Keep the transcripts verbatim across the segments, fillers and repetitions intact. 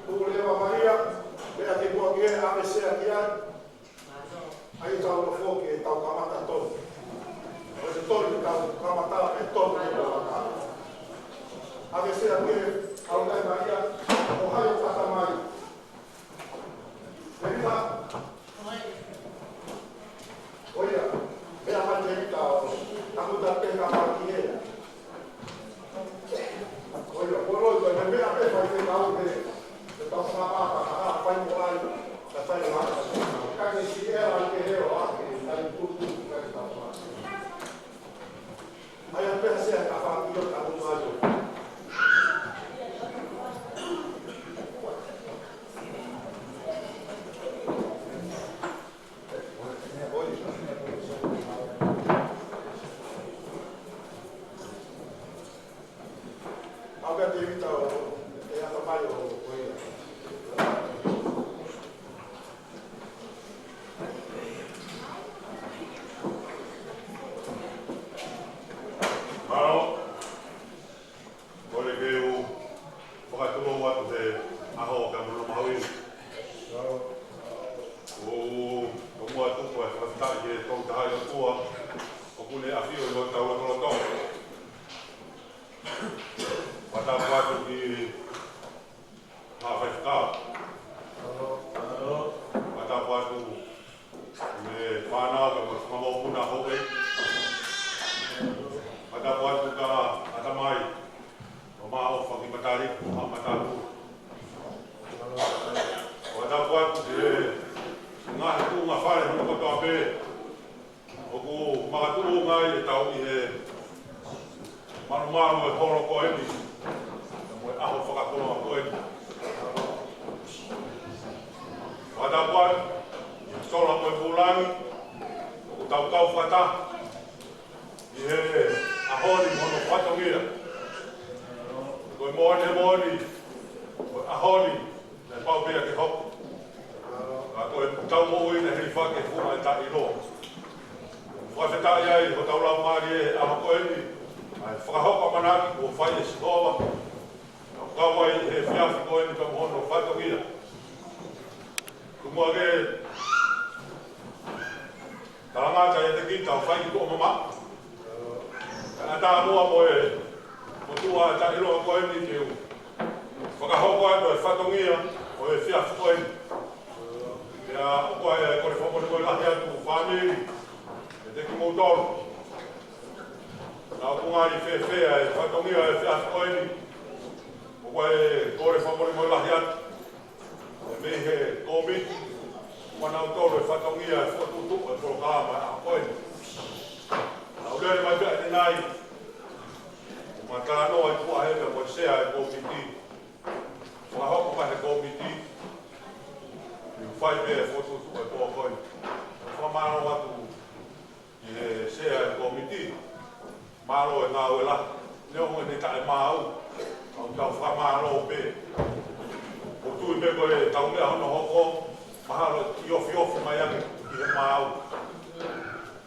Tuʻu leva mai ia, meʻa ke kua ki he ʻave sea ki ai. ʻAi tau nofo ke tau kamata tonu. ʻOsi tonu ke tau kamata e tonu ke tau kamata. ʻAve sea ki he ʻalu mai ia, ʻo hai ʻo kata mai. Meʻa ʻo ia, meʻa mai te ita ʻo takuta te ka maki e. ʻO ia, ko loi ko e meʻa pē fai te kau he, te tau whakapapa, ka fai mo ai, ka fai mo ai. Ka ke si e la ke he o a, ka i tutu, ka i tau. Ai a pē se a ka fai o ka mo ai. Au ka te vita o e ata mai o ko ia. Mālō. Kole ke u fakatulou atu he ʻaho ka mono maui. ʻO, ʻo mua tuku e fakafetaʻi ki he Tolu Tahaʻi ʻOtua, ʻoku ne ʻafio ʻi hotau lotolotonga. Fakatapu atu ki Haʻa Faifekau. Fakatapu atu ki he fānau ka mo e fanga mokopuna houʻeiki. Fakatapu atu ki he ʻatamai, ʻo Maʻofa ki Mataliku, ʻa Mataliku. Fakatapu atu ki he ngaahi tuʻunga fale hono kotoa pē. ʻOku makatuʻunga ai e tau ʻi he malumalu e holo ko eni, mo e ʻaho fakakoloa ko eni. Fakatapu atu ki he sola mo e pūlangi, ʻoku tau kau fakataha ʻi he ʻaho ni mo hono fatongia. Ko e moʻoni, moʻoni, ko e ʻaho ni, naʻe pau pē ia ke hoko. Ka ko e tau moʻui naʻe hilifaki he funga ʻe taʻeʻiloa. Fakafetaʻi ai hotau laumālie he ʻaho ko eni, ʻa e fakahoko ʻamanaki kuo fai ʻe Sihova. Ka kau ai he efiafi ko eni ka mo hono fatongia. Kumuʻa ke talangata ʻiate kita ʻo fai ki tuʻa mamaʻo. Ka ʻatā muʻa mo e motuʻa taʻeʻiloa ko eni ke u fakahoko atu e fatongia ʻo e efiafi ko eni. Pea ʻoku ʻi ai e kole fakamolemole lahi atu fāmili, ʻiate kimoutolu. Naʻa ʻoku ngali fēfē e fatongia ʻo e efiafi ko eni. ʻOku ʻi ai e kole fakamolemole lahi atu mei he kōmiti, ʻoku nau tolo e fatongia e fokotuʻutuʻu e polokalama ʻa ko eni. Naʻa ku lele mai pē ʻanenai, ʻo ma talanoa ʻi tuʻa he pea mo e sea e kōmiti. Fakahoko mai he kōmiti, ʻi fai pē e fokotuʻutuʻu e pō ko eni. Fakamālō atu ki he sea e kōmiti, mālō e ngāue lahi, neongo ʻene taʻemaau, ʻoku tau fakamālō pē. ʻOku tui pē ko e tau meʻa hono hoko, mahalo ʻe ofiofi mai ange ki he maau.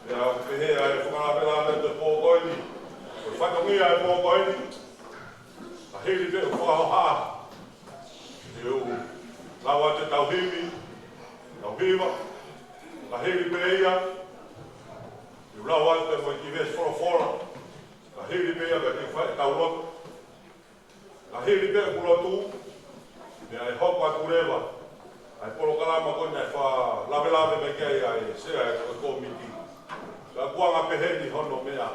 Pea ʻoku pehē ʻa e fakalavelave ʻo e pō ko eni, ko e fatongia e pō ko eni, ka hili pē ʻoku fakahoha, te u lau atu e tauhi, tauhi ma, ka hili pē ia, te u lau atu e foʻi kiʻi veesi folofola, ka hili pē ia ka te u fai e tau lotu. Ka hili pē ʻeku lotu, pea ʻe hoko atu leva ʻa e polokalama ko eni naʻe fakalavelave mai ki ai ʻa e sea e kōmiti. Ka ʻoku anga pehē ni hono meʻa.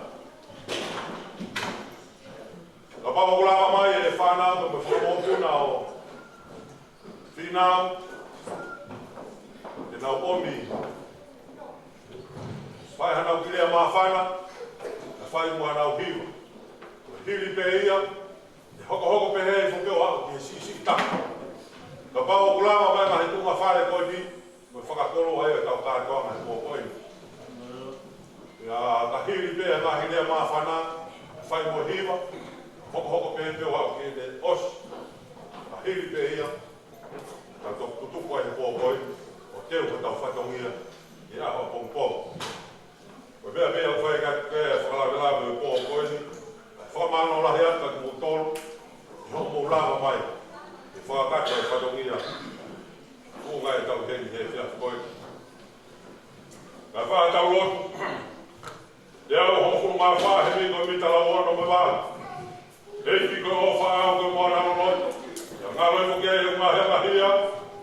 Kapau ʻoku lava mai e fānau mo e fanga mokopuna ʻo Fīnau, te nau ʻomi, fai hanau kiʻi lea māfana, kae fai mo hanau hiva. Ko e hili pē ia, ʻe hokohoko pē he foʻi pē ʻo aʻu ki he siʻisiʻi taha. Kapau ʻoku lava mai e ngaahi tuʻunga fale ko eni, mo e fakakoloa ai ʻetau kātoanga he pō ko eni. Pea ka hili pē e ngaahi lea māfana, fai mo e hiva, hokohoko pē pē ʻo aʻu ki heʻene ʻosi. Ka hili pē ia, tau toki tutuku ai he pō ko eni, ʻo teu hotau fatongia, ʻi he ʻaho pongipongi. Ko e meʻa pē ʻoku fai atu ki he fakalavelave ʻo e pō ko eni, ʻa e fakamālō lahi atu kiate kimoutolu, ʻi hoʻomou lava mai, ke fakakakato e fatongia. He efiafi ko eni, ka fai ʻetau lotu. ʻI he uofulu mā fā himi ko e mita lau ono mo e valu. ʻEiki, ko e ʻofa ʻaʻau ko e moana loloto. ʻIo ngalo ʻi he fuʻu kehe ʻoku ngaohiongahia,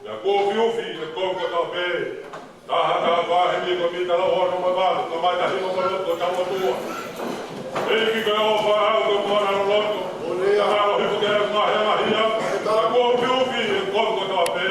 ʻio kuo ufiufi ʻi he konga kotoa pē. Taha taha fā himi ko e mita lau ono mo e valu, kamata himi ko e lotu ʻo hotau ʻOtua. ʻEiki, ko e ʻofa ʻaʻau ko e moana loloto. ʻIo ngalo ʻi he fuʻu kehe ʻoku ngaohiongahia, ʻio kuo ufiufi ʻi he konga kotoa pē.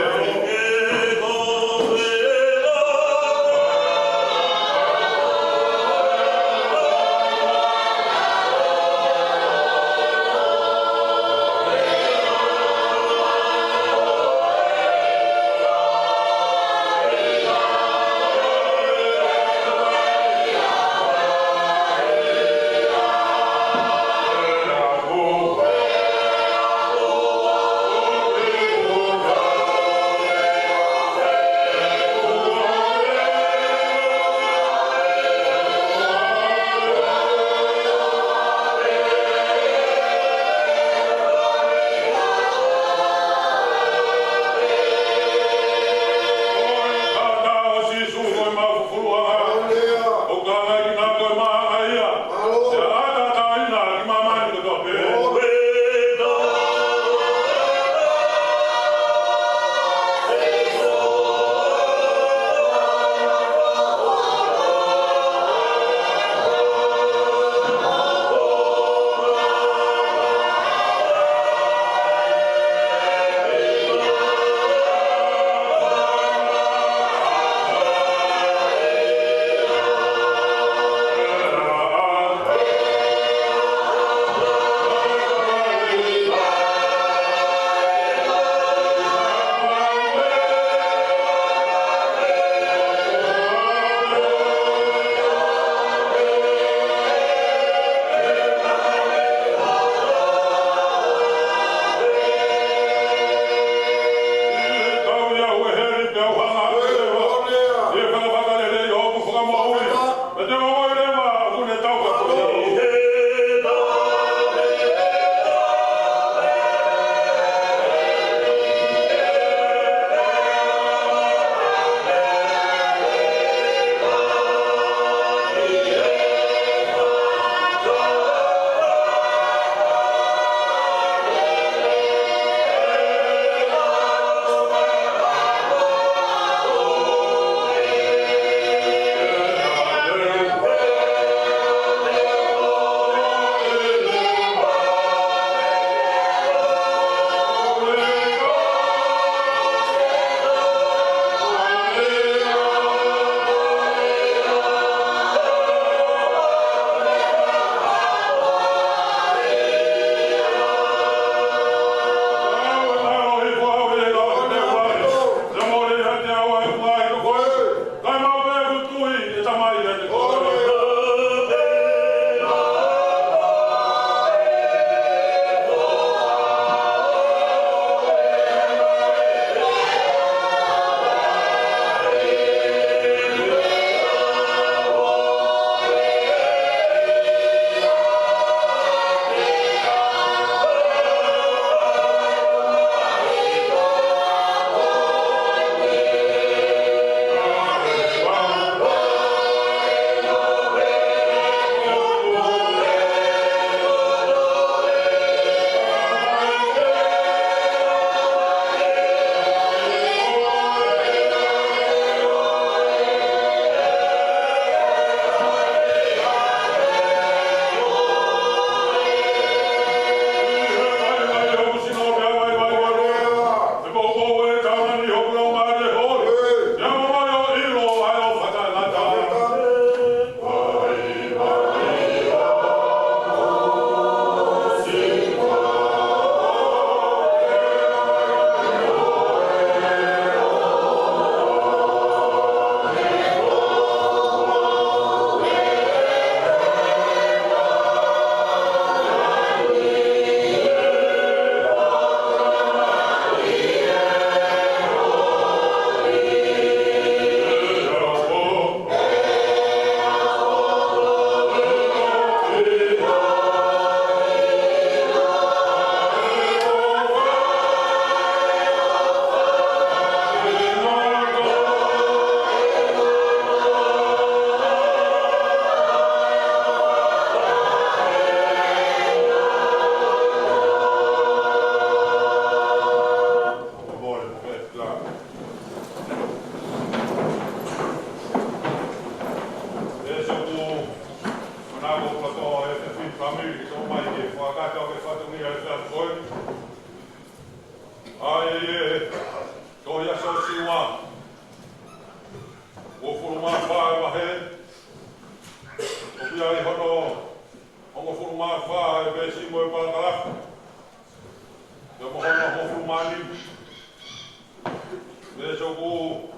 Pea ʻoku ou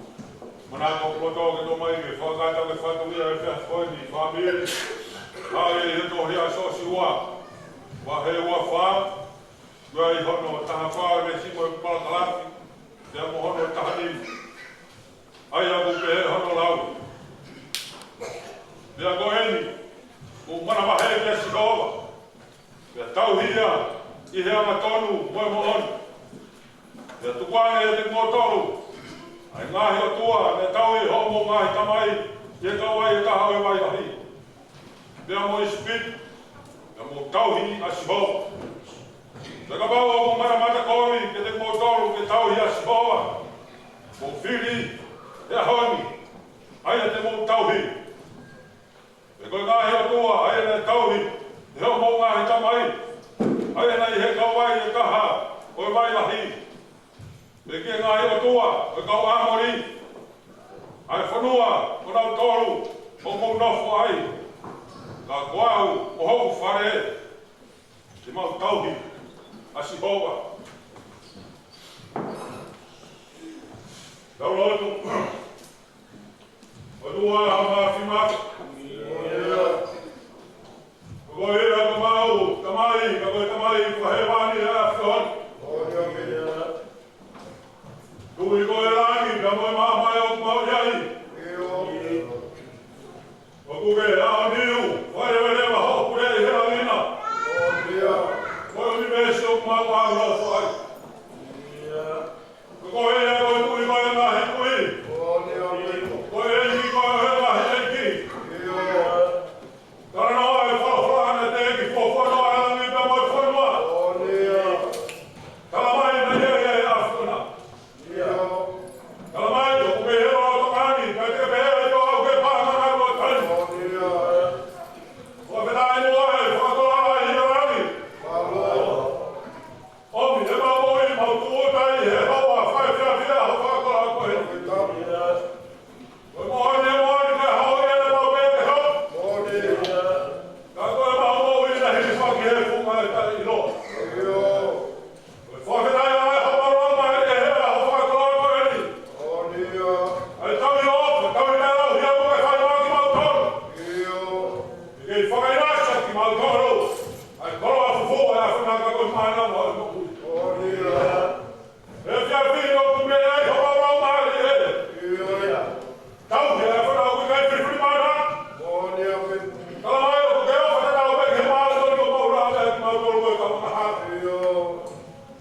manako ʻoku loto ke tō mai ke fakatau ke fatu ia e fea foe ni fāmili. ʻA e he tohi ʻa Siosiua, vahe ua fā, ʻa ia ʻi hono taha fā veesi mo e palakalafi, pea mo hono taha nima. ʻA ia ʻoku pehē hono lau. Pea ko eni, ʻoku ou manavahē kia Sihova, pea tauhi ia ʻi he angatonu mo e moʻoni. Pea tukuange ʻiate kimoutolu ʻa e ngaahi ʻotua naʻe tauhi ʻe hoʻomou ngaahi tamai ʻi he kauvai ʻe taha ʻo e vai lahi, pea mo ʻIsipite, pea mou tauhi ʻa Sihova. Pea kapau ʻoku matamata kovi kiate kimoutolu ke tauhi ʻa Sihova, mou fili he ʻaho ni, ʻa ia te mou tauhi. Pea ko e ngaahi ʻotua ʻa ia naʻe tauhi ʻe hoʻomou ngaahi tamai, ʻa ia naʻe ʻi he kauvai ʻe taha ʻo e vai lahi, pea ki he ngaahi ʻotua ʻo e kau ʻAmoli, ʻa e fonua ʻonautolu ʻoku mou nofo ai. Ka ko au mo hoku fale, te mau tauhi ʻa Sihova. Tau lotu. ʻOtua Mafimafi, ko koe ʻa homau Tamai, ka ko e Tamai fakahēvani ʻa e ʻAfiona. Tuʻi koe ʻa e langi, ka ko e māmani ʻoku mau ʻi ai. ʻOku ke aoniu, fai ʻo leva hoʻo puleʻi he langi na. Ko e ʻunivēsi ʻoku mau ʻalu ai. Ko koe ia ko e Tuʻi ʻo e ngaahi tuʻi. Ko e ʻEiki ʻo e ngaahi ʻeiki. Talanoa e folofola naʻe teʻeki fuofua noa e langi pea mo e fonua. Talamai naʻe ʻi ai ʻa e ʻAfiona. Talamai ʻoku ke ʻi he lotokani, pea te ke pehē ai ko au ke pā mangalo tani. Fakafetaʻi muʻa e fakakoloa ʻi he langi. ʻOmi ʻemau moʻui, mau tūʻuta ʻi he houa fakafiefia hoʻo fakakoloa ko eni. Ko e moʻoni, moʻoni ko e hau ia ʻemau pē ke hau. Ka ko ʻemau moʻui naʻe hilifaki he funga ʻo e taʻeʻiloa. Ko e fakafetaʻi ʻa e homau Laumālie he ʻaho fakakoloa ko eni. ʻA e tauhi ʻofa, tauhi ʻa e lau hia mo e fai mai kimautolu. ʻIo. Ke fakainasa kimautolu ʻa e koloa fufū ʻa e ʻAfiona ka ko e mānava ʻo e moʻui. He efiafi ni ʻoku meʻa ai homau laumālie. Tauhi ʻa e ʻAfiona ʻoku ʻikai filifilimānako. Talamai ʻoku ke ʻofa tatau pē ki he māʻoniʻoni ʻo mau lava kimautolu ko e kau angahala.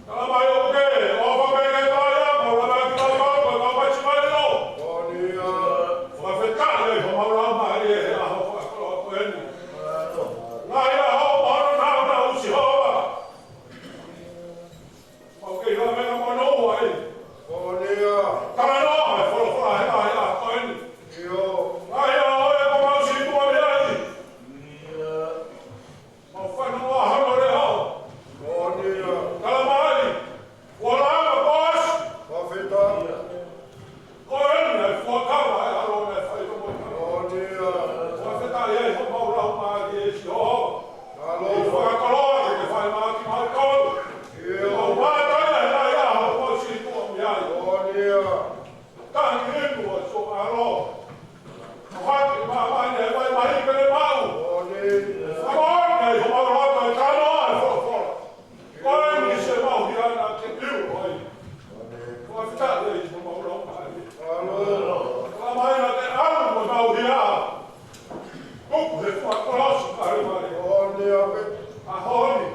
Talamai ʻoku ke ʻofa pē ki he kau ia, mau lava kimautolu ko e kau masiva ʻilo. Fakafetaʻi ai homau laumālie he ʻaho fakakoloa ko eni. Ngaahi ʻaho ʻoku nāunau Sihova. Mau kei lava mei he mono ai. Talanoa e folofola he ngaahi ʻaho ko eni. Ngaahi ʻaho ʻoku mau sītuʻa mei ai. Mau fanongo hono leʻo. Talamai, ʻoku lava pos. Ko eni ʻa e fuakava ʻa e ʻAlo naʻe fai ko mo e kalo. Fakafetaʻi ai homau laumālie Sihova. Fakakoloa ke ke fai mai kimautolu. Mau mātā ia he ngaahi ʻaho ʻoku mau sītuʻa mei ai. Tangi inu ʻa siʻo ʻAlo. Hake māmani he vai mai ke ne mau. Fakamoʻoni ai homau loto e talanoa e folofola. Ko eni se mau hia na ke piu ai. Fakafetaʻi ai homau laumālie. Talamai naʻa ke ʻalu mo mau hia. Tuku he fuʻu kolosi Kalivalia. ʻAho ni.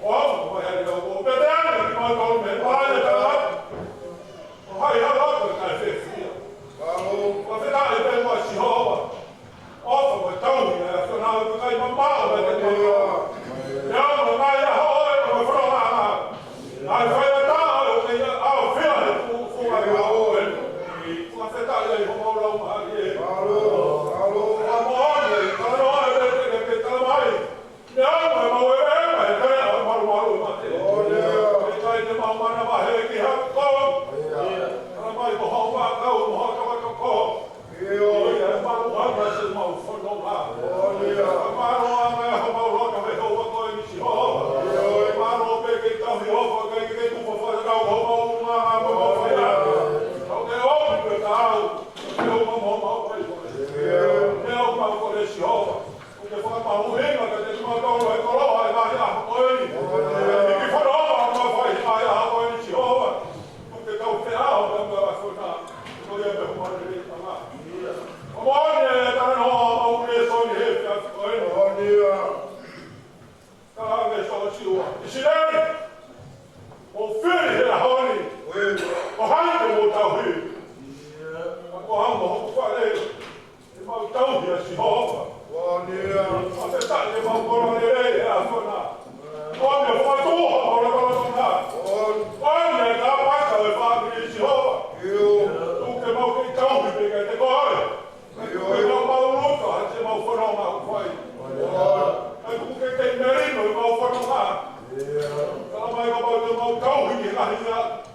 ʻO aʻu mai ai au ʻo pehē ange kimautolu mei he vai ʻo e tangata. ʻO hai ha loto ʻikai fiefia. Fakafetaʻi pē muʻa Sihova. ʻOfa mo e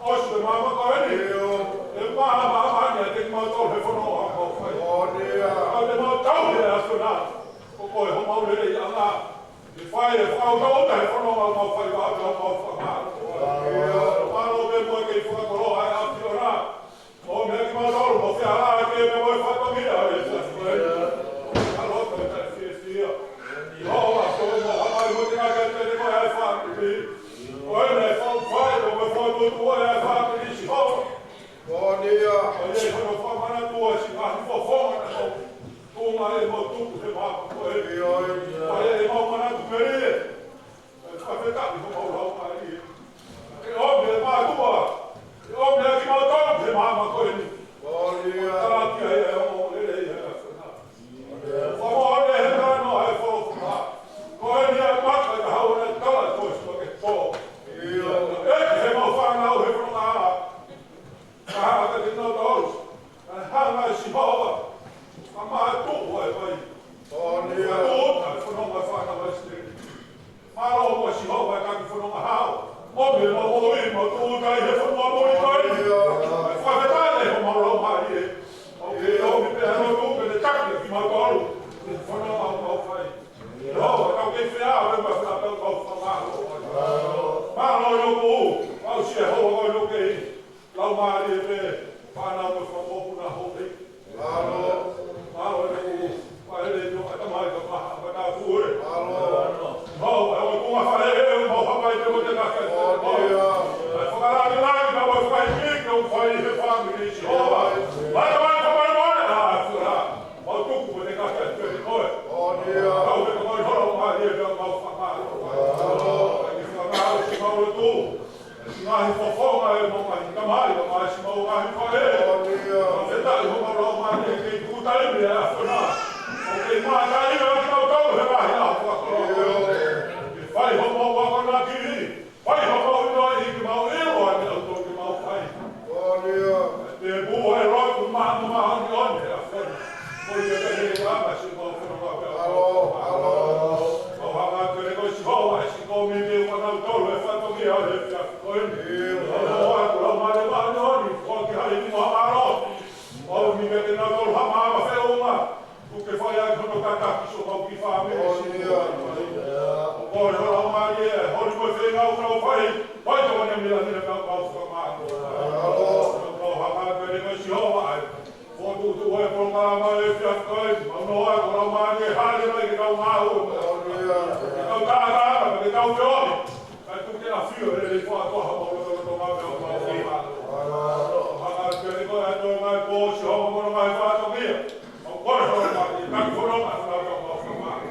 ʻOsi e maama ko eni. ʻIo. ʻE maama, maama ni ʻiate kimautolu he fononga ʻoku mau fai. ʻIo. ʻOku mau tauhi ʻa e ʻAfiona. Ko koe homau lelei ʻanga. ʻE fai e fakaʻuta he fononga ʻoku mau fai, ʻoku mau fakamālō. ʻIo. Mālō pē mo e kei fakakoloa ʻa e ʻAfiona. ʻO meʻa kimautolu, mo fia ala ke me mo e fatongia ʻo e fiefia. Ka loto e fiefia. ʻIo, ʻa so mo hapai mo te ngaka te te mo e fāmili. ʻO e meʻa fau fai, mo e fau tutu ʻo e fāmili, Sihova. ʻIo, ʻo e hono fakamanatua, si ngaahi fofonga na mo. Ko ngā e mo tuku he mā ko e. ʻIo, ʻio. ʻA e mau manatu melie. Fakafetaʻi homau laumālie. Ke ʻomi e mātuʻa, ke ʻomi ʻa kimautolu he maama ko eni. Haleluia. Talakia e ongoongolelei ʻa e ʻAfiona. Fakamoʻoni he talanoa ʻa e folofola. Ko eni ʻa e maka ka hau na tala ko si ko ke tō. ʻIo. ʻEiki he mau fānau he fononga. Ka hanga kiate kinautolu, ka hanga ʻe Sihova, ka mātuku ʻa e vai. Haleluia. Ka tuʻuta e fononga ʻa e fānau ʻa ʻIsileli. Mālō muʻa Sihova e taki fononga hao. ʻOmi ʻemau moʻui, mau tuʻuta ʻi he fonua muli ko eni. Haleluia. Fakafetaʻi homau laumālie. ʻOku ke ʻomi pē ʻa e lotu ke ne taki kimautolu. He fononga ʻoku mau fai. Sihova, tau kei feʻao, ʻe mau feʻao, tau kau fakamālō. Mālō ʻi hoku, mau sia hou, mau ʻi hoku kei. Laumālie pē, fānau mo e fanga mokopuna hoʻi. Mālō, mālō e kupu, faʻele ʻi ho ʻatamai ka maha, ka tā kuē. Mālō. Mālō, e o tunga faʻele, mau hapai te mo te kake. Mālō. Ai fakalāngilangi, ka mo e fakaʻipiʻipi, ʻoku fai he fāmili Sihova. Mālō, mālō, mālō, mālō, ʻa, fula. Mau tuku mo te kake atu kiate koe. Mālō. Kau he ka mau holo, mālō, e mau fakamālō. Mālō. Ai fakamālō, si mau lotu. Ngaahi fofonga ʻo e mau ngaahi tamai, ʻo ngaahi si mau ngaahi faʻē. Fakafetaʻi homau laumālie kei tuku taimi ʻa e ʻAfiona. ʻOku kei mātā ʻa kinautolu he ngaahi ʻaho fakakoloa. Ke fai homau akonaki, fai homau ʻiloʻi ke mau ʻilo ʻa e meʻa ʻoku totonu ke mau fai. Te pū e lotu māʻoniʻoni ʻa e ʻAfiona. Ko ia ke he ʻa e si mau fononga pē. Mālō, mālō. Mau hanga atu kiate koe Sihova, ʻa e siʻi kōmiti ʻoku nau tolu he fatongia ʻo e efiafi ko eni. Mālō, ʻa e laumālie māʻoniʻoni, ko e ke hai ni mo ha mālō. ʻOmi kiate kinautolu ha maama feʻunga. Kuo ke fai ʻaki hono tataki siʻomau kiʻi fāmili. Ko e laumālie, holi mo e feinga ʻoku nau fai. Fai tau ane mila mila kau kau fakamālō. Mālō. Mau hanga atu kiate koe Sihova ʻa e fokotuʻutuʻu ʻo e polokalama ʻo e efiafi ko eni, mau noa ko e laumālie hale mai ke tau ngāue. Ke tau tātāna, ke tau feohi. Kae tuku ke ʻafio lelei kotoa homau lotolotonga pea mau fai. Hanga atu kiate koe ʻa e toenga ʻo e pō Sihova mo hono ngaahi fatongia. Mau kole ho laumālie, taki fononga ʻa e fānau mau fakamālō.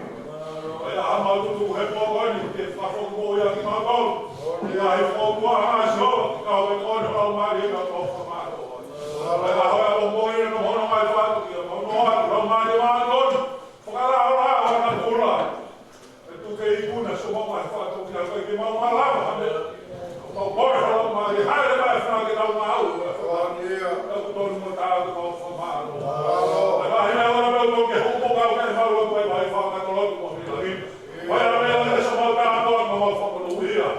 ʻA ia ʻoku mau tutuku he pō ko eni, ke fakafoki mo ia kimautolu. Ke ʻai fokotuʻu ʻa Sihova, ke kau e kole ho laumālie, mau fakamālō. Pea ko e ʻaho ʻo e ʻaho ko eni ʻoku hono ngaahi fatongia, mau noa, laumālie māʻoniʻoni, fakalaolao ʻa e natula. ʻE tuku ke ikuna siʻomau ngaahi fatongia, ʻikai ke mau malava ha meʻa. Mau kole ho laumālie, hale mai ʻa e fānau ke tau ngāue. Tau tonu mo tau mau fakamālō. Pea ko e ʻaho ni ʻoku tonu ke hū mo kau ke mau lotu ai, mai fanga tolo tu mo mi lagi. Mai ʻa e meʻa lele siʻomau tāpuaki mo mau fakamonūʻia.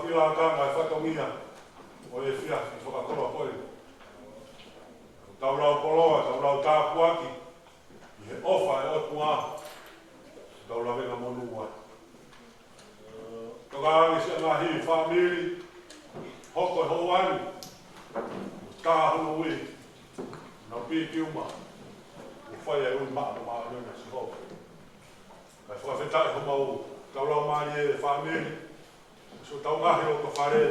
Ki he lakanga ʻo e fatongia ʻo e efiafi fakakoloa ko eni. Tau lau koloa, tau lau tāpuaki ʻi he ʻofa ʻa e ʻOtua, tau lavengamonū ai. Tokanga ki siʻa ngaahi fāmili, hoko e houa ni, tā hono ui, nau pīkiuma, ʻo fai ʻa e ui maʻa mo māʻoniʻoni ʻa Sihova. Kae fakafetaʻi homau, tau laumālie fāmili, so tau ngaahi loto fale,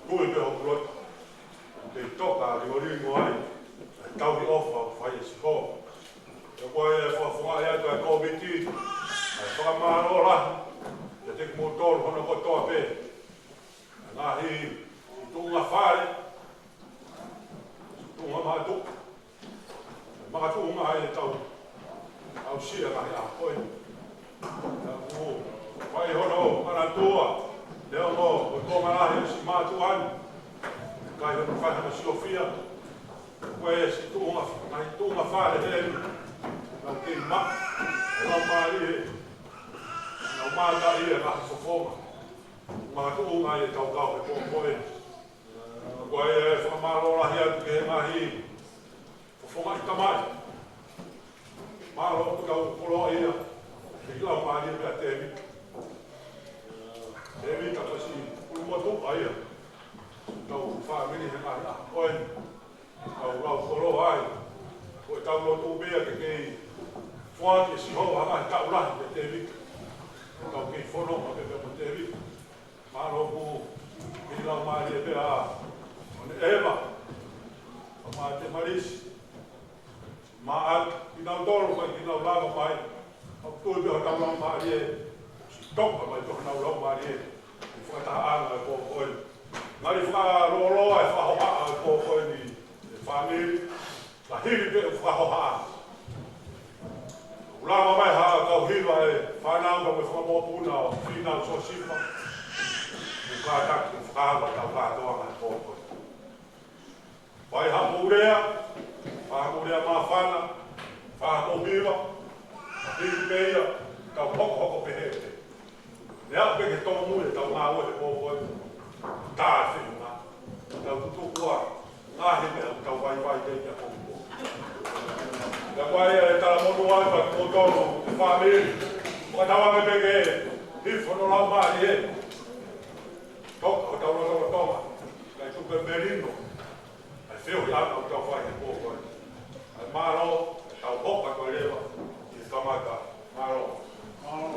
tui pē hoku loto. Te toka lingolingo ai, tauhi ʻofa ʻoku fai ʻe Sihova. Pea ko e fakafofongaʻi atu ʻa e kōmiti, ʻa e fakamālō lahi, kiate kimoutolu hono kotoa pē. Ngaahi tuʻunga fale, tuʻunga mātuʻa. Makatuʻunga ai ʻetau aʻusia ngaahi ʻaho ko eni. Pea ʻoku fai hono manatua, neongo ko e konga lahi ʻo siʻi mātuʻa ni, ʻikai ke fai hano siofia. Ko e siʻi tuʻunga, ngaahi tuʻunga fale heni, nau kei maʻu e laumālie, nau mātā ʻi he ngaahi fofonga. Makatuʻunga ai ʻetau kau he pō ko eni. Ko ia e fakamālō lahi atu ki he ngaahi fofonga ʻi tamai. Mālō ʻoku tau koloaʻia, ki he laumālie pea Tēvita. Tēvita ko e siʻi ʻulumotuʻa ia ʻetau fāmili he ngaahi ʻaho ko eni. Tau lau koloa ai. Ko ʻetau lotu pea ke kei foaki ʻe Sihova ha ngaahi taʻu lahi kia Tēvita. Tau kei fononga pē pea mo Tēvita. Mālō ʻoku kei laumālie pē ʻa ʻEva, ʻa Mate Malisi, Maʻata, kinautolu ʻikai ke nau lava mai, ʻoku tui pē hotau laumālie, siʻi toka mai pē honau laumālie, ʻi he fakatahaʻanga ʻo e pō ko eni. Ngali fakalōloa e fakahohaʻa ʻo e pō ko eni, ʻe fāmili, ka hili pē ʻo fakahohaʻa. ʻOku lava mai ha kau hiva e fānau ka mo e fanga mokopuna ʻo Fīnau Siosifa. ʻOku kātaki ʻo fakaava ʻetau kātoanga he pō ko eni. Fai ha mou lea, fai ha mou lea māfana, fai ha mou hiva, ka hili pē ia, tau hokohoko pehē pē. Meʻa pē ke tōmui ʻetau ngāue he pō ko eni. Tā e feʻunga. Tau tutuku ā. Ngaahi meʻa ʻoku tau vaivai ki ai ʻi he pō ko eni. Pea ko ia e talamonū atu ʻa kimoutolu e fāmili. Fakatauange pē ke hifo hono laumālie. Toka hotau lotolotonga. Kae tuku e melino. ʻA e feohiʻanga ʻoku tau fai he pō ko eni. ʻA e mālō, tau hopa ko e leva, ʻi he kamata, mālō. Mālō.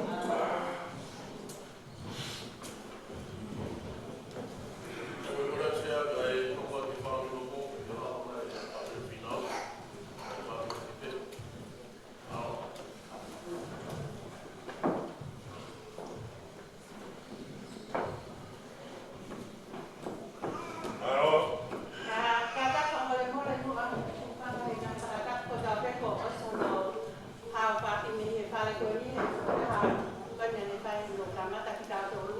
Ka, kātaki fakamolemole muʻa, fakamolemole kātaki ko e tau pē ko e ʻosi hono haʻu pē mei he fale ko eni, he ko e hā, ko eni ʻene fai hono kamata kitautolu.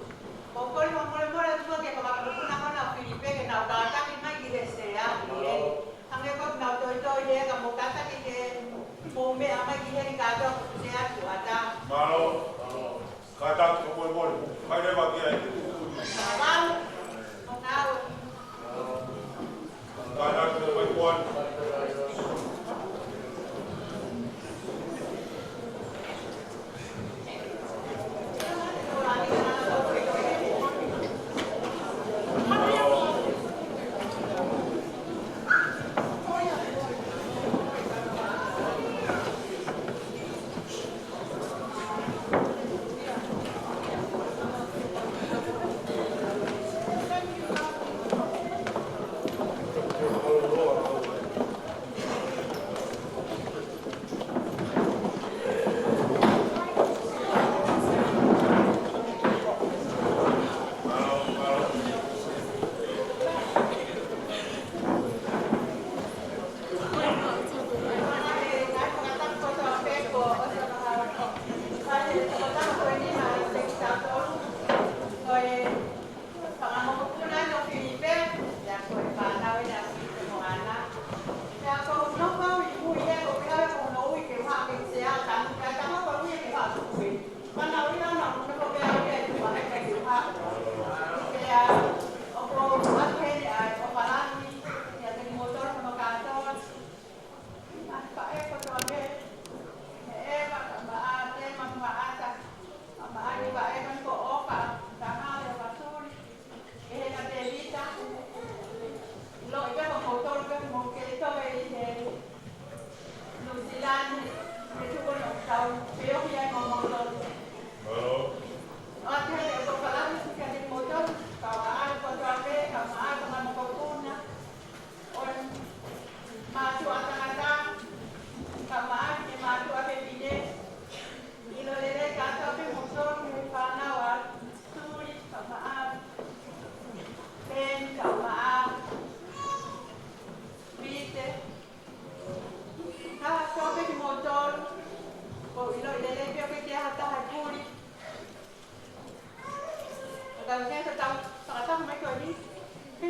Ko e kole fakamolemole atu ke fakamokopuna ko ena ʻo Filipe ke nau kātaki mai ki he sea, ki he. Hangē ko ʻenau toitoi he ka mou kātaki ke mou meʻa mai ki heni kātoa ko e sea atu ata. Mālō. Kātaki fakamolemole. Kai leva ki ai. Mālō. Kātaki fakamolemole.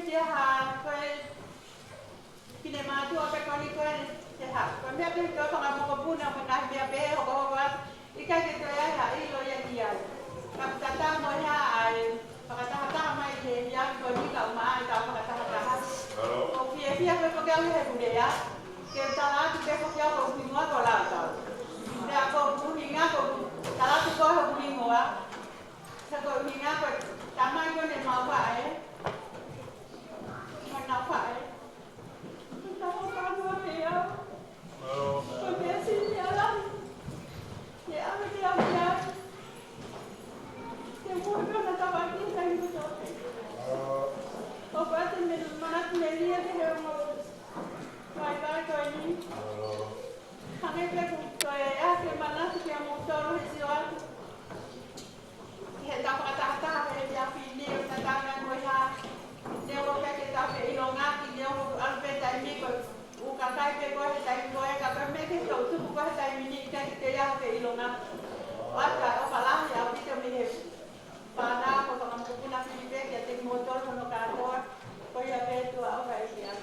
Ia ha, ko e finemātuʻa pē ko eni ko e, te ha, ko e meʻa pē ko e fanga mokopuna mo e ngaahi meʻa pē hokohoko atu. ʻIkai ke toe ai ha ʻilo ia ki ai. Ka ʻoku tatau mo ia ʻa e fakatahataha mai ki he efiafi ko eni kae ʻumaʻā ʻetau fakatahataha. ʻOku fiefia pē foki au he pule ia. Ke tala atu pē foki au ko e hingoa ko Lautau. Pea ko e hingoa ko e tala atu ko e hingoa. He ko e hingoa ko e tamai ko eni ʻemau faʻē. Ko ʻenau faʻē. Ko ʻenau faʻē pē au. Ko e meʻa siʻi ia lahi. Ke ʻave ke ʻave ai. Ke mou kona tavaki he taimi kotoa pē. ʻOku ʻasi mei he manatu melie ki he ongo vaivai ko eni. Hangē pē ko e ʻasi manatu kia moutolu he sio atu. He tau fakatahataha he efiafi ni ʻo tatau nai mo ia. Neongo pē ke tau feʻilongaki, neongo ʻoku ʻalu pē taimi ko e ʻū kakai pē ko ē he taimi ko ē, ka ko e meʻa ke tau tuku ko ē he taimi ni ʻikai ke ʻi ai ha feʻilonga. ʻOatu ʻa e ʻofa lahi ʻaupito mei he fānau ko e fanga mokopuna Filipe kiate kimoutolu hono kātoa, ko ia pē tuʻa ʻofa ʻi ai.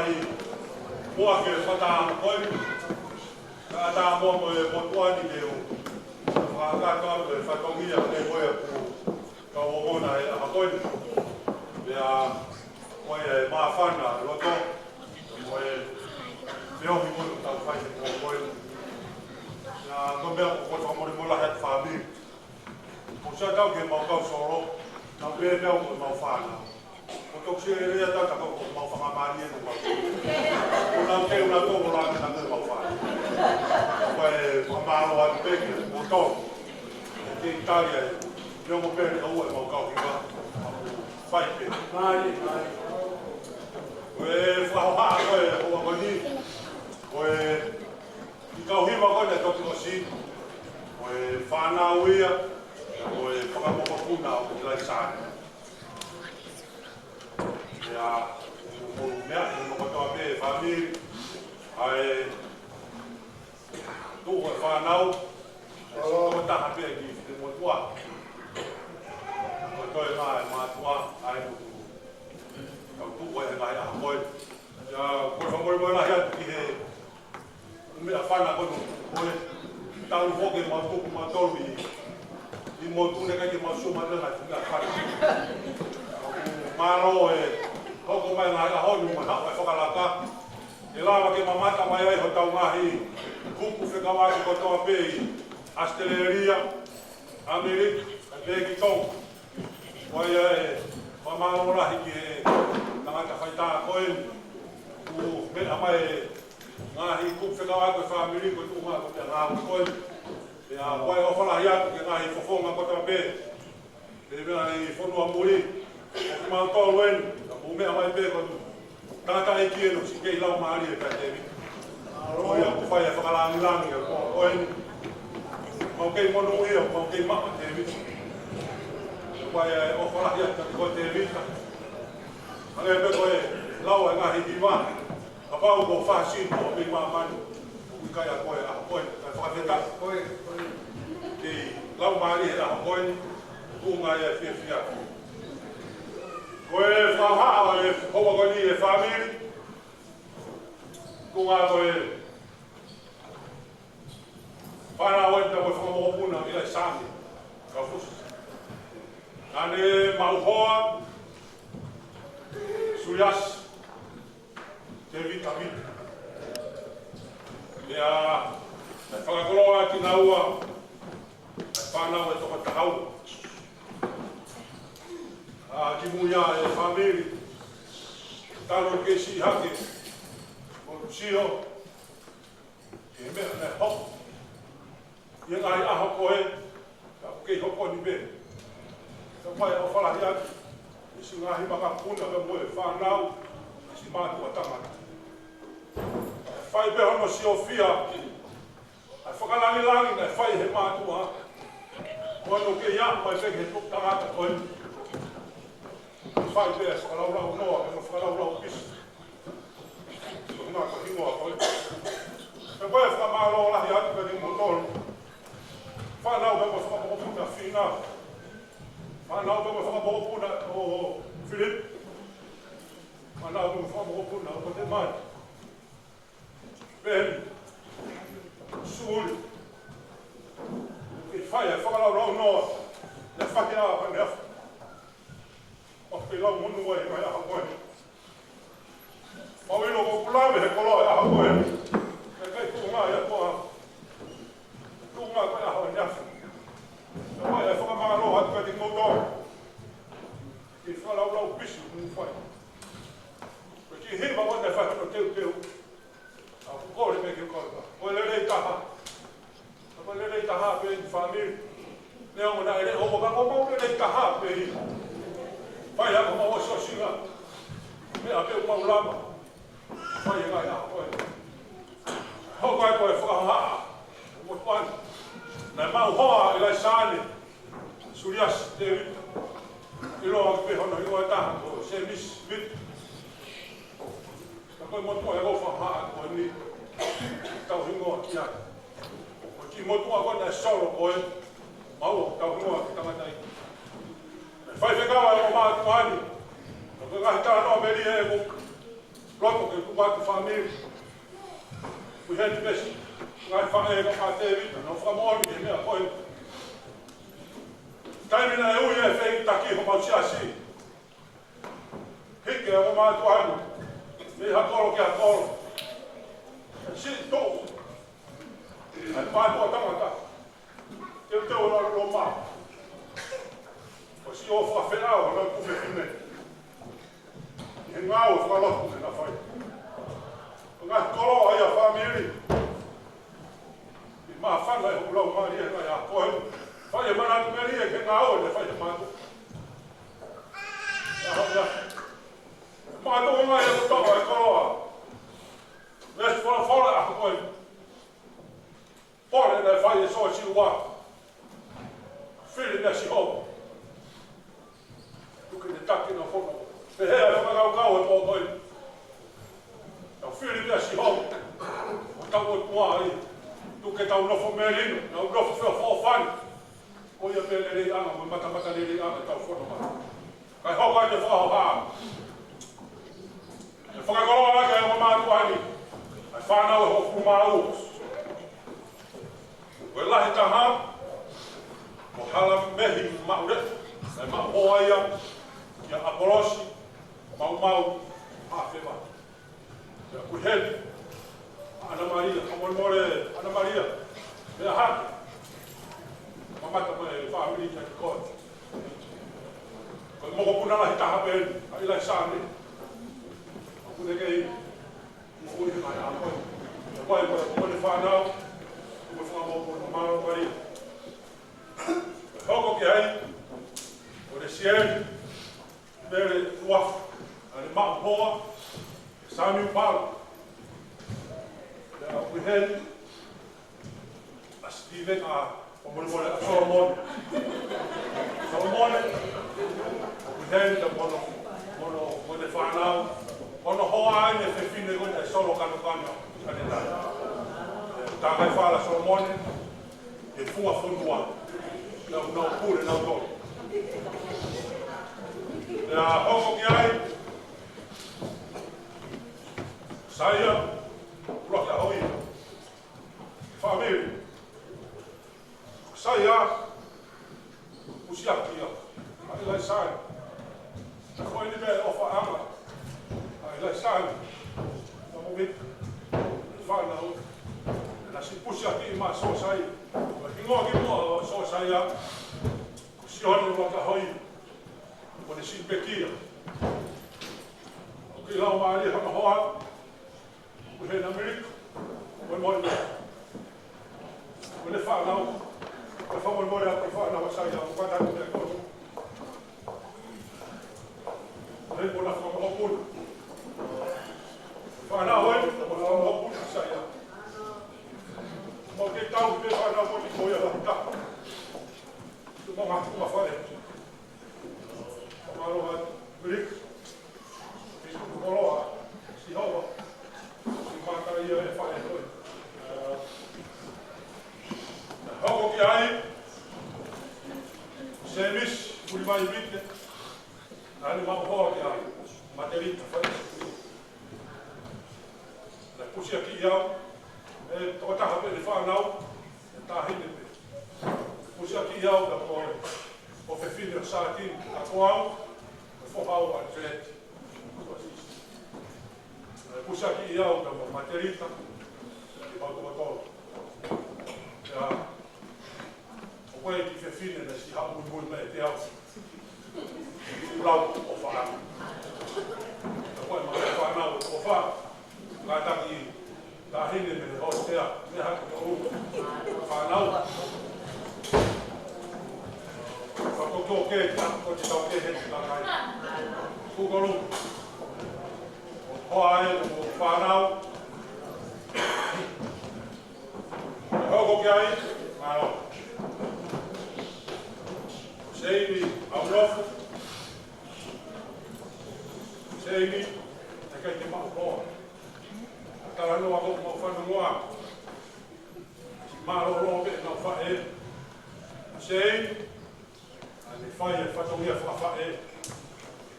Muʻa ke fata ko eni, ka ʻatā muʻa mo e motuʻa ni ke u fakakakato atu e fatongia ko ē ʻoku kau ongona he ʻaho ko eni. Pea ko e māfana loto, ko e feohi ko ē ʻoku tau fai he ʻaho ko eni. Pea ko e meʻa ʻoku ou fakamolemole lahi atu fāmili. Ko e sio atu ki heʻemau kau solo, nau pehē pē au mo ʻemau fānau. Ko e toki sio lelei atu ʻa e kau ko ʻemau fakamālie ʻemau. Ko ʻenau teu na tō ko la ke na ʻemau fānau. Ko e fakamālō atu pē ki he motu. ʻE kei tali ai. Neongo pē ʻe ua ʻemau kau hiva. Fai pē. Mai, mai. Ko e fakahohaʻa ko ē ʻo e ʻaho ko eni. Ko e kiʻi kau hiva ko ē naʻe toki ʻosi, ko e fānau ia, ko e fanga mokopuna ʻo ʻIlaisa. Pea, ko e meʻa, ko e kotoa pē fāmili, ʻa e tuʻu ko e fānau, ʻa e sio ko e taha pē ki he motuʻa. Ko e toe ngaahi mātuʻa, ʻa e tuʻu. Kau tuʻu ko ē he ngaahi ʻaho ko ē. Pea, ko e fakamolemole lahi atu ki he meʻa fana ko ē, ko e talu foki ʻemau tuku mautolu ʻi, ʻi motu ne kai ke mau sio mai lena ki he meʻa fana. Mālō e hoko mai ngaahi ʻaho ni mo e haʻu e fakalaka. ʻE lava ke mamata mai ai hotau ngaahi kupu fekauʻaki kotoa pē ʻi ʻAositelēlia, ʻAmelika, kae pehē ki Tonga. Ko ia e fakamālō lahi ki he tangata faitā ko eni. Kuo meʻa mai e ngaahi kupu fekauʻaki ʻo e fāmili ko e tuʻunga ko e ngāue ko eni. Pea ko e ʻofa lahi atu ki he ngaahi fofonga kotoa pē. Pea meʻa ʻi fonua muli. Ko kimautolu eni. Ka mou meʻa mai pē ko e tangataʻeiki ʻeni ʻoku siʻi kei laumālie pē ʻa Tēvita. Ko ia ʻoku fai e fakalāngilangi ʻo e pō ko eni. Mau kei monūʻia, mau kei maʻu ʻa Tēvita. Ko ia e ʻofa lahi atu kiate koe Tēvita. Hangē pē ko e lau ʻa e ngaahi hiva. Kapau ko e fasi ko e mei māmani. ʻOku ʻikai ʻa koe ʻa koe. Kae fakafetaʻi. Kei laumālie he ʻaho ko eni. Tuʻunga ia e fiefia. Ko e fakahohaʻa ʻo e houa ko eni e fāmili. Tuʻunga ko e fānau ʻa e tau fanga mokopuna ʻIlaisa ni. Kaufusi. Naʻa ne maʻu hoa. Suliasi. Tēvita Vita. Pea, ʻe fakakoloa kinaua, ʻa e fānau ʻe toko taha ua. ʻA, kimui ʻa e fāmili, talu ke siʻi hake, ʻo sio, ʻi he meʻa naʻe hoko. ʻI he ngaahi ʻaho ko ē, ka ʻoku kei hoko ni pē. Ka fai ʻofa lahi atu, ʻi siʻi ngaahi makapuna pea mo e fānau, ʻi siʻi mātuʻa tangata. Fai pē hono siofia, ʻa e fakalāngilangi naʻe fai he mātuʻa. Ko hono kei ʻā mai pē ki he tuʻu tangata ko ē. Fai pē ʻa e fakalaulau noa, ʻa e fakalaulau pisi. Ko e ngaahi hingoa ko ē. Pea ko e fakamālō lahi atu kiate kimoutolu. Fānau pea mo e fanga mokopuna Fina. Fānau pea mo e fanga mokopuna ʻo Philip. Fānau pea mo e fanga mokopuna ʻo Kotemani. Peni. Suli. Ke fai ʻa e fakalaulau noa. Naʻe fai ʻa Paneafu. ʻO ke lau monū ai mai ʻaho ko ē. Mau ʻilo ko e kula mei he koloa ʻaho ko ē. ʻIkai tuʻunga ia ko e, tuʻunga ko e ʻaho ʻaneafi. Ka ʻoku ou fakamālō atu kiate kimoutolu. Kiʻi fakalaulau pisi ʻoku mou fai. Ko e kiʻi hiva ko ē naʻe fai hono teuteu. ʻA, ʻoku kole pē ke u kole. Ko e lelei taha. Ko e lelei taha pē ʻi he fāmili. Neongo naʻe leʻo ka ko ʻemau lelei taha pē ʻi. Fai ʻa ʻemau ʻosiʻosinga. Meʻa pē ʻoku mau lava. Fai e ngaahi ʻaho ko ē. Hoko ai ko e fakahohaʻa. Mo tuan. Naʻe maʻu hoa ʻIlaisa ni. Suliasi Tēvita. ʻIloa pē hono hingoa ʻe taha ko Semisi Vita. Ka ko e motuʻa ʻoku ou fakahohaʻa ko eni. Tau hingoa ki ai. Ko e kiʻi motuʻa ko ē naʻe solo ko ē. Mau tau hingoa ki he tangataʻeiki. Faifekau ʻa e ongo mātuʻa ni. Ka ko e ngaahi talanoa melie ʻoku Loto ke tuku atu fāmili. Kuo heni pē siʻi ngaahi faʻē ka fā Tēvita, naʻa nau fakamoʻoni ki he meʻa ko ē. Taimi naʻe ui e feituʻutaki homau siasi, hiki e ongo mātuʻa ni mei ha kolo ki ha kolo. Siʻi tuʻu ʻa e mātuʻa tangata, teuteu ʻo lalo lōmā. Ko siʻi ʻo fakafeʻao ʻa e kau fefine ʻi he ngāue fakalotu naʻa na fai. Ko e ngaahi koloa ia ʻa e fāmili. ʻI māfana e hoku laumālie he ngaahi ʻaho ko ē. Fai e manatu melie ki he ngāue naʻe fai ʻe he mātuʻa. ʻAho ia, mātuʻa ngaahi ʻaho ko ē e koloa. Veesi folofola ʻaho ko ē. Pole naʻe fai ʻe Siosiua. Fili meia Sihova. Tuku ke ne taki ʻenau fono. Pehē ʻa e fakakaukau ʻo e pō ko ē. Tau fili meia Sihova. ʻO tau ʻOtua ai. Tuku ke tau nofo melino. Tau nofo feʻofoʻofani. Ko ia pē leleiʻanga mo e matamata-leleʻanga ʻetau fono mai. Kae hoko atu e fakahohaʻa. ʻE fakakoloa ʻaki ʻe he ongo mātuʻa ni ʻa e fānau ʻe hongofulu mā ua. Ko e lahi taha, ko Halamehi Maʻuleʻo, ʻa e maʻu hoa ia kia ʻApolosi Maumau Hafeva. Pea kuo heni ʻa ʻAna Malia, fakamolemole ʻAna Malia, meʻa hake. Mamata mai e fāmili kia kikoe. Ko e mokopuna lahi taha pē eni, ʻa ʻIlaisaane. ʻOku ne kei moʻui he ngaahi ʻaho ko ē. Pea ko e, ko e, ko e fānau, ko e fakamoʻui, mālō Malia. Hoko ki ai, ko e siʻi Mele Tuafu, ʻa e maʻu hoa ʻe Sami Palo. Pea kuo heni ʻa Sitiveni, ʻa, fakamolemole, ʻa Solomone. Solomone, kuo heni ʻa e mono, mono, mo ʻene fānau. Ko hono hoa ʻa e fefine ko ē naʻe solo kanokano ʻanenai. Takai fala Solomone, ʻe fua fonua. Nau, nau pule, nau tolo. Pea hoko ki ai Saia, ʻUluaki ʻAhoia. Fāmili. Saia, ʻusiaki ia ʻa ʻIlaisaane. Ko eni pē ʻofaʻanga ʻa ʻIlaisaane. Ka mo mita fānau. Naʻe siʻi pusiaki mai Sosaia. Ko e hingoa kimuʻa ʻo Sosaia, ko Sione ʻUluaki ʻAhoia. Ko ʻene siʻi pekia. ʻOku kei laumālie hono hoa. Kuo heni ʻAmelika. Molemole. Ko ʻene fānau. Ko e fakamolemole ʻa e fānau ʻa Saia, ʻoku kātaki meʻa kono. Ko ʻene fānau ʻa e mokopuna. Fānau ʻa e mokopuna ʻa Saia. Mau kei tau pē fānau ko eni ko ia lahi taha. Tuʻu mo ngā tuʻu mafale. Fakamālō atu, Willick. Kei koloa Sihova. Siʻi maka ia e faʻē ko ē. Ā, hoko ki ai Semisi Kulivaivike. Naʻa ne maʻu hoa kia Matelita Faisi. Naʻe pusiaki au, ʻe tokotaha pē ʻene fānau, ʻe taʻahine pē. Pusiaki au ka ko e, ko e fefine ʻo Sātini, ka ko au, ko e foha au ʻa Antoinette. Naʻe pusiaki au ka mo Matelita, ʻi Mautokotolo. Ia, ʻoku ʻi ai e kiʻi fefine naʻe siʻi haʻu muimui mai ʻiate au. Lau ʻofa. Ka ko e maʻu fānau ʻofa. Kātaki taʻahine mei he hōsitela, mei he haki ʻo fānau. Ka ko tō ke, ka ko te tau ke he te kakai. Kukolu. Hoa e ʻo fānau. Hoko ki ai, mālō. Seini ʻAunofo. Seini, ʻikai te maʻu hoa. Talanoa ko mau fanongoa. Mālōlō pē ʻenau faʻē. Seini, ʻa ne fai e fatongia fakafaʻē.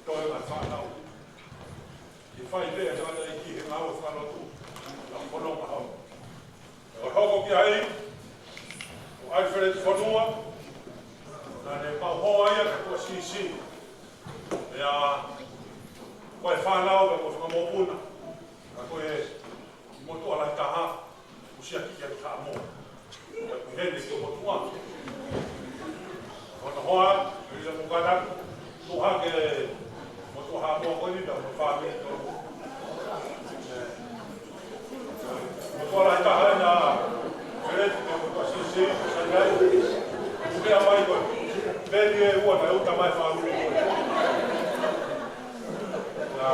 Toe la fānau. ʻe fai pē ʻe he tangataʻeiki he ngāue fakalotu ʻa e fononga hau. ʻE hoko ki ai ʻo Alfred Fonua, naʻa ne maʻu hoa ia kia Tuʻasiʻisiʻi. Pea ko e fānau pea mo e fanga mokopuna, ka ko e motuʻa lahi taha, ʻusiaki ia ki Haʻamoa. Pea ko eni ko e motuʻa. Ko hono hoa, ʻi he mokana, tuʻu hake motuʻa Haʻamoa ko eni, pea mo e fāmili tonu. Motuʻa lahi taha ʻena, Feleti, pea mo Tuʻasiʻisiʻi, Sanai. Pea mai ko e peni ʻe ua naʻe uta mai fāmili. Pea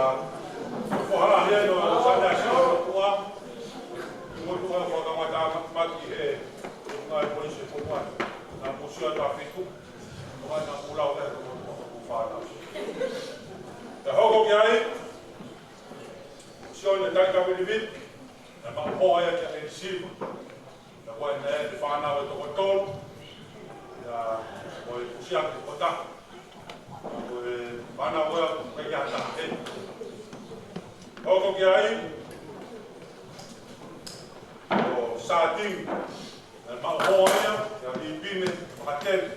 ko e foha lahi ʻena ʻo Sanai, Siʻi Motuʻa. Motuʻa fakamatamatamaki he ngaahi polisi ko eni. Naʻa mo Siʻi Tafitu. Ko ena mo lau e ko motuʻa ko fānau. Pea hoko ki ai Sione Taika Vilivili, naʻe maʻu hoa ia kia ʻElisima. Pea ko ena ʻene fānau ʻe toko tolu. Pea ko e ʻusiaki ʻe taha. Ko e fānau ko ia, ko e ʻikai ha taha ʻe. Hoko ki ai ʻo Sātini, naʻe maʻu hoa ia kia Lipine Fakatele.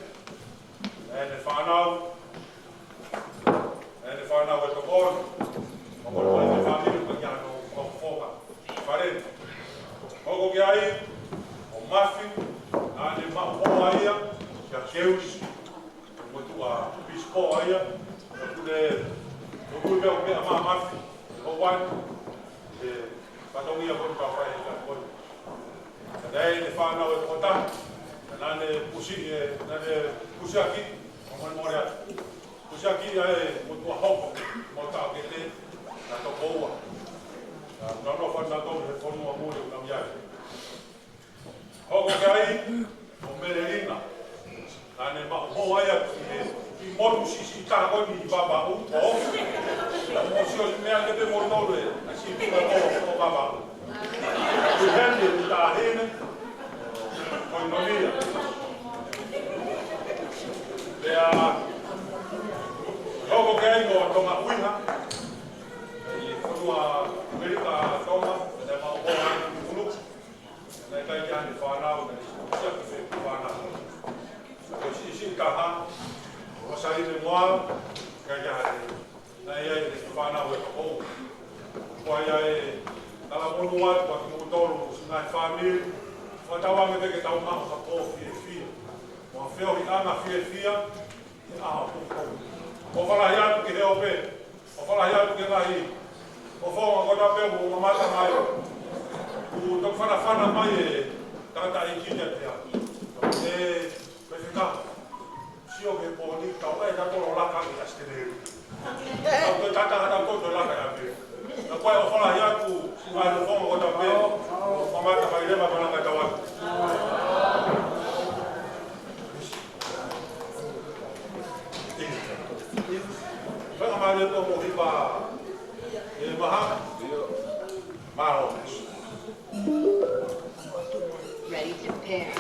ʻEne fānau, ʻene fānau ʻe toko ono. Ko e fāmili ko ia ʻo Fonga Faleni. Hoko ki ai ʻo Mafi, naʻa ne maʻu hoa ia kia Keuli. Motuʻa Pisipo ia, ʻoku ne, ʻoku ne pea, pea mamafi, ʻo wani, ʻe, fatongia ko eni ka fai he ka ko eni. Ka naʻe ʻene fānau ʻe toko taha, ka naʻa ne pusi, ʻe, naʻa ne pusiaki, ʻo mani mole atu. Pusiaki ia ʻe motuʻa hoko, mo taʻokete, naʻe toko ua. Naʻa, naʻa nau fānau he fonua muli ʻo nau ia. Hoko ki ai ʻo Melelina. Naʻa ne maʻu hoa ia ki he, ki he motu siʻisiʻi taha ko eni ʻi Vavaʻu, ʻo. Mo sio si meʻa ne pe mo tolu e, ʻa si pika ko, ko Vavaʻu. Ki heni ʻi Tahine, ko Inonia. Pea, hoko ki ai ʻo Tonga ʻUiha. ʻI he fonua ʻAmelika Tonga, naʻe maʻu hoa ia ki Muluku. Naʻe ʻikai ke ʻi ai haʻane fānau, naʻe siʻisiʻi pē fānau. Ko e siʻisiʻi taha, ko Saine Moala, ʻikai ke ʻi ai haʻane, naʻe ʻi ai ʻene fānau ʻe toko ua. Ko ia e talamonū atu kiate kimoutolu, siʻi ngaahi fāmili, fakatauange pē ke tau maʻu ha pō fiefia. Mo ha feohiʻanga fiefia, he ʻaho ko eni. ʻOfa lahi atu ki he ope. ʻOfa lahi atu ki he ngaahi. ʻOfa ʻo ngata pē mo mamata mai. Kuo toki fanafana mai e tangataʻeiki kiate au. ʻE, pefeka. Sio ki he pō ni, tau ʻai ʻetau tolo laka ʻi ʻAositelēlia. Tau toe tata, tau toe laka ʻi ʻAmelika. Ka ko e ʻofa lahi atu, siʻi ngaahi ʻofa ʻo ngata pē. Mamata mai leva malanga tau atu. Fakamālō atu mo hiva e maha. Mālō. Ready to pair.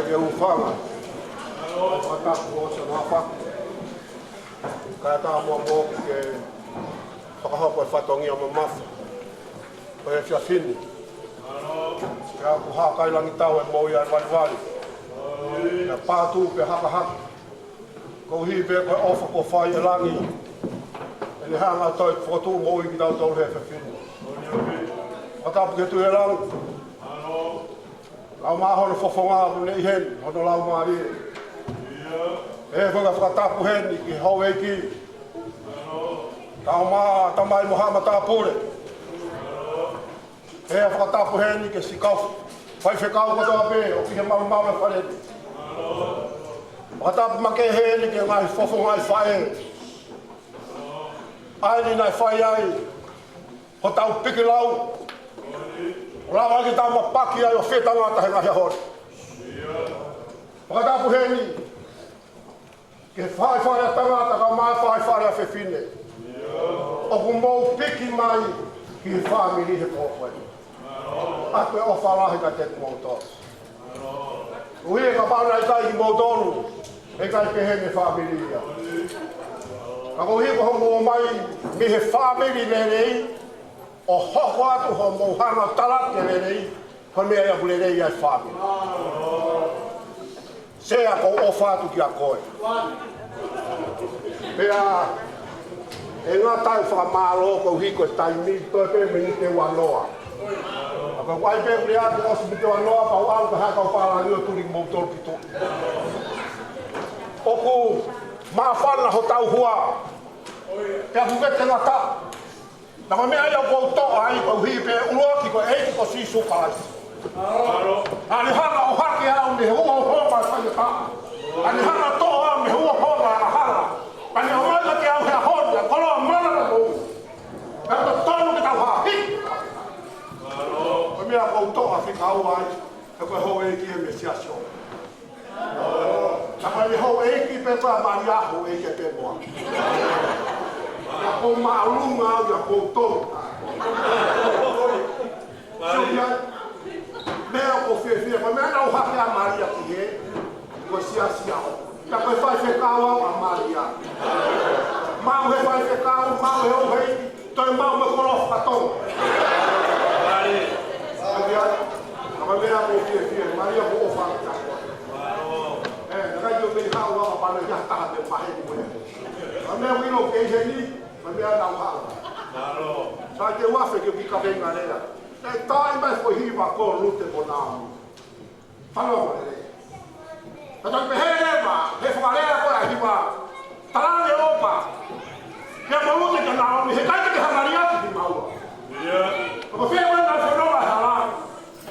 Ke u fanga. Fakatapu ʻo Sanafa. Kae ʻatā muʻa moʻoku ke fakahoko e fatongia mamafa ʻo e efiafi ni. Pea ʻoku hākailangitau e moʻui ʻa e valivali. Pea pātū pē hakahaka. Koeʻuhi pē ko e ʻofa kuo fai ʻe langi. ʻEne hanga ʻo toe fokotuʻu moʻui kitautolu he efiafi ni. Fakatapu ki he Tuʻi ʻo langi. Lau mai hono fofonga ʻoku ne ʻi heni, hono laumālie. Pea ko e fakatapu heni ki he houʻeiki. Tau mā, tamai mo haʻa matāpule. Pea fakatapu heni ki he siʻi kau faifekau kotoa pē ʻoku ʻi he malumalu ʻo e fale ni. Fakatapu makehe heni ki he ngaahi fofonga ʻo e faʻē. ʻA eni naʻe fai ai hotau piki lau. ʻO lava ke tau mapaki ai ʻo fetangata he ngaahi ʻaho ni. Fakatapu heni ki he faʻē fale ʻa tangata kae ʻumaʻā e faʻē fale ʻa fefine ʻoku mou piki mai ki he fāmili he pō ko eni. ʻOatu e ʻofa lahi kiate kimoutolu. Koeʻuhi kapau naʻe ʻikai kimoutolu, ʻe ʻikai pehē ni e fāmili ia. Ka koeʻuhi ko hoʻomou ō mai mei he fāmili lelei, ʻo hoko atu hoʻomou hanga ʻo talaki e lelei, ko e meʻa ia ʻoku lelei ai e fāmili. Sea, ʻoku ou ʻofa atu kiate koe. Pea ʻe ngata ai e fakamālō koeʻuhi ko e taimi, toe pē miniti ʻe uanoa. ʻA ko e ʻai pē kulia ke ʻosi miniti ʻe uanoa, pea u ʻalu ki he kau palani ʻo tuli kimoutolu ki tuʻa. ʻOku māfana hotau hua. Pea ʻoku vete ngata. Naʻa ko e meʻa ia ʻoku ou toʻa ai koeʻuhi pē ʻuluaki ko e ʻEiki ko Sīsū Kalaisi. Naʻa ne hanga ʻo ʻohake au mei he uho ʻo e faiʻataʻa. Naʻa ne hanga ʻo toʻo au mei he uho ʻo e angahala. Naʻa ne ʻomai kiate au he ʻaho ni ʻa e koloa mana mo e moʻui. Pea ʻoku totonu ke tau haʻi. Ko e meʻa ʻoku ou toʻa fika ua ai, he ko e houʻeiki ʻi he Siasi ʻo Naʻa ko e houʻeiki pē ko ē ʻa Malia, houʻeiki pē mo au. Naʻa ʻoku ou māʻolunga au ʻia kimoutolu. Sio ki ai, meʻa ʻoku ou fiefia, ko e meʻa naʻa ku ʻohake ʻa Malia ki he, ko e Siasi ʻo. Naʻa ko e faifekau au ʻa Malia. Maʻu he faifekau, maʻu he houʻeiki, toe maʻu mo e koloa fakatonga. Malia. Naʻa ko e meʻa ʻoku ou fiefia, Malia ʻoku ou ʻofa atu ki ai. ʻE, naʻe ʻikai ke u mei haʻu au ʻo pana ia taha te pahe ni mo ia. Naʻa meʻa ʻoku ʻilo ke ʻi heni, naʻa meʻa naʻa ku haʻu. Sai te u afe ke u ki kavenga lea. Naʻe taaʻi mai e foʻi hiva ko Lute mo Naomi. Fanongo lelei. Ka tau pehē leva, he fakalea ko ē ʻa e hiva. Talaange ʻe Opa, ke mo Lute kia Naomi, he ʻikai te ke hanga ʻo liʻaki kimaua. ʻIo. Ka ko fē ko ē naʻe fanongo ʻa e hala.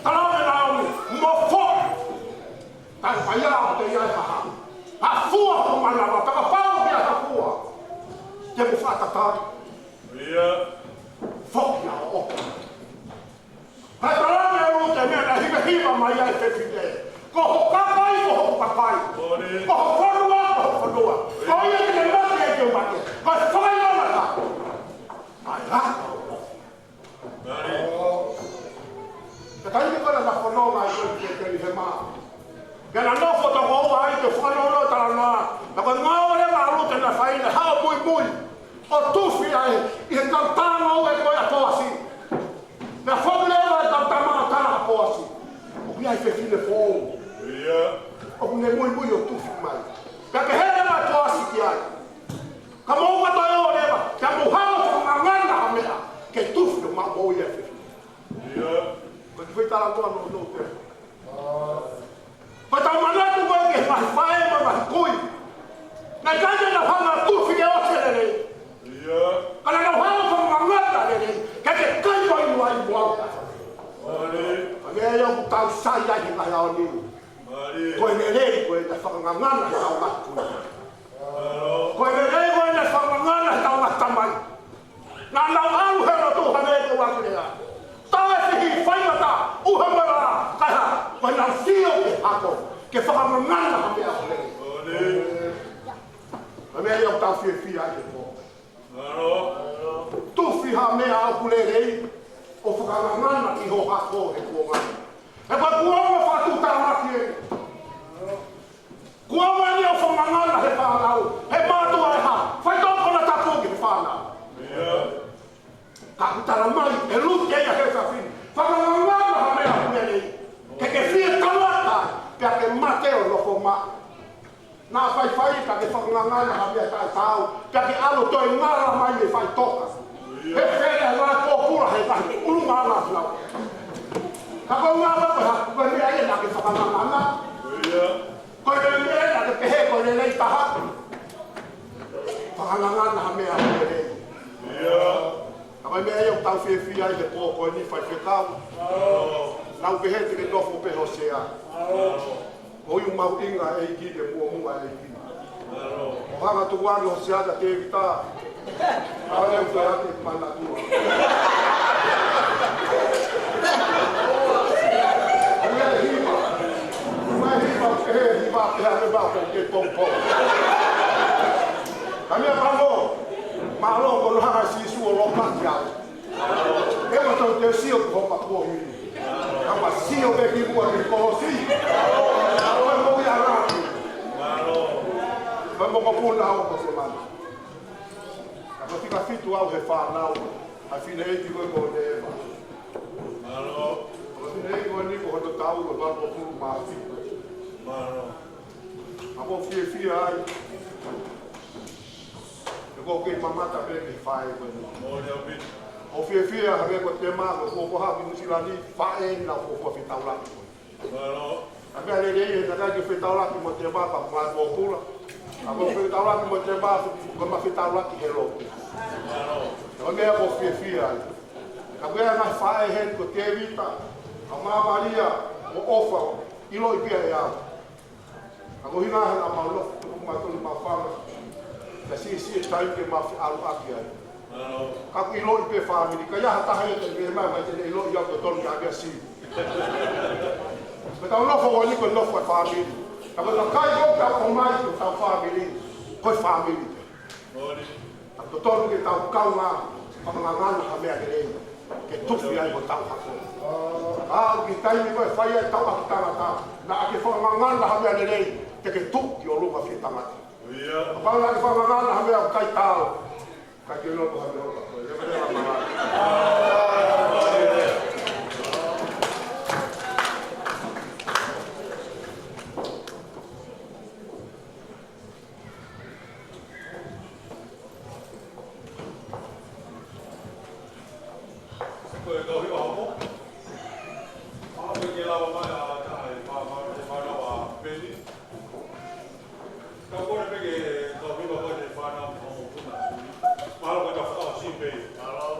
Talaange ʻe Naomi, mou foki. Kae fai ʻa e ʻoku teʻeki ai ha hā. Ha fua ho manava, pea kapau ʻoku ʻi ai ha fua, te mo fakatatali. ʻIo. Foki ʻa Opa. Kae talaange ʻe Lute, meʻa naʻe hivahiva mai ai e fefine. Ko ho kakai, ko hoku kakai. Ko ho fonua, ko hoku fonua. Ko ia te ne mate ai te u mate. Ko e fakaʻilonga ʻa e ʻAlo ʻo Opa. Ka taimi ko ē naʻa na fononga ai ko ē ki Petelihema. Pea na nofo toko ua ai ke fanongo talanoa. Naʻa ko e ngāue leva ʻa Lute naʻe fai, naʻe haʻu ʻo muimui ʻo tufi ai ʻi he kau tāngoue ko ē ʻa Poasi. Naʻe foki leva e kau tama ʻo tala ʻa Poasi, ʻoku ʻi ai e fefine foʻou. ʻIo. ʻOku ne muimui ʻo tufi mai. Pea pehē leva ʻe Poasi ki ai, ka mou ka toe ō leva, ka mou haʻu ʻo fakangangana ha meʻa ke tufi ʻo maʻu moʻui ʻa e fefine. ʻIo. Ko e kiʻi foʻi talanoa nounou pē. Ko ʻetau manatu ko ē ki he ngaahi faʻē mo e ngaahi kui. Naʻe ʻikai ke nau hanga ʻo tufi ke ʻosi e lelei. ʻIo. Ka naʻa nau hanga ʻo fakangangana e lelei, ke ke kai mo inu ai mo au. Mālie. Ko e meʻa ia ʻoku tau sai ai he ngaahi ʻaho ni. Mālie. Ko e lelei ko ē naʻe fakangangana ʻe heʻetau ngaahi kui. Mālō. Ko e lelei ko ē naʻe fakangangana ʻe heʻetau ngaahi tamai. Naʻa nau ʻalu he lotu, hangē ko ʻeku lea. Taʻe fihi faingataʻa, ʻuha mo e lā, kae hā, ko ʻenau sio ki he hako, ke fakangangana ha meʻa ʻoku lelei. Ko e meʻa ia ʻoku tau fiefia ai he pō. Tufi ha meʻa ʻoku lelei, ʻo fakangangana ki ho hako he kuonga ni. He ko e kuonga fakatuʻutāmaki eni. Talamai ʻe Lute ia he efiafi ni, fakangangana ha meʻa ʻoku lelei. Ke ke fie kamata, pea ke mate ʻo nofo maʻa. Naʻa faifai ka ke fakangangana ha meʻa taʻetaau, pea ke ʻalu ʻo toe ngala mai mei faʻitoka. He fele ngā pōpula he ngaahi ʻulungaanga ʻa e lau. Ka ko e ngala ko e hā, ko e meʻa ia naʻa ke fakangangana. Ko e meʻa ia naʻa ke pehē ko e lelei taha. Fakangangana ha meʻa ʻoku lelei. Ka ko e meʻa ia ʻoku tau fiefia ai he pō ko eni, faifekau. Naʻa ku pehē te ke nofo pē Hōsea. Ko e ʻuhinga ʻa e ʻEiki ke muʻomuʻa ʻa e ʻEiki. ʻO hanga ʻo tukuange Hōsea kia Tēvita. ʻAlu ʻo toe ʻai ke manatua. ʻA ia e hiva. Mai hiva, pehē hiva, pehē ʻa e meʻa ko ke poupou. Ka meʻa pango, mālō ko e hanga ʻe Sīsū ʻo lōpaki au. ʻE ua tau te sio ko hopa kuo hili. Ka ma sio pē ki muʻa ki kolosi. Ko e moʻui ʻa e ngaahi. Ko e mokopuna ʻo ko se mana. Ka ko e fika fitu au he fānau. ʻA e fineʻeiki ko ē ko Neva. Ko e fineʻeiki ko eni ko hono taʻu ko e valungofulu mā fitu. Ka ʻoku ou fiefia ai. He ʻoku ou kei mamata pē ki he faʻē ko eni. ʻOku ou fiefia hangē ko Tema, ko e fuofua hā ki Nuʻusila ni, faʻē eni naʻa ku fuofua fetaulaki ko ē. Ka meʻa lelei he naʻe ʻikai ke fetaulaki mo Tema pea mo e pōpula. Ka ko e fetaulaki mo Tema, ko e ma fetaulaki he lotu. Ka ko e meʻa ʻoku ou fiefia ai. Ka ko e ngaahi faʻē heni ko Tēvita, ka Māmalia, mo ʻOfa, ʻiloʻi pē ʻe au. Ka ko e ʻuhinga he naʻa mau nofo, tuku mau tonu mau fanga. Ka siʻisiʻi e taimi ke mau feʻaluʻaki ai. Ka ʻoku ʻiloʻi pē fāmili. Ka ʻi ai ha taha ia te ne mai, mai te ne ʻiloʻi au totonu ki ha meʻa siʻi. Pea tau nofo ʻo ni ko e nofo ʻa e fāmili. Ka ko e kakai ʻoku tau ʻomai ko hotau fāmili. Ko e fāmili. Ka totonu ke tau kaungā, fakangangana ha meʻa lelei, ke tufi ai hotau hako. Ka ʻoku ʻi he taimi ko ē ʻe fai ai e tauʻaki tangata, naʻa ke fakangangana ha meʻa lelei, te ke tuʻu ki ʻolunga fie tangata. Kapau naʻa ke fakangangana ha meʻa ʻoku ʻikai taau, ʻikai ke loto ha meʻa ʻoku ʻikai ke loto ha meʻa. Ko e kau hiva hopo. ʻA, ke ke lava mai ʻa e taha e fā, fā, e fānau ʻa Peni. Ka ko e pē ke kau hiva ko e fānau mo homo puna. Mahalo ko e ka fā si pē. Mahalo.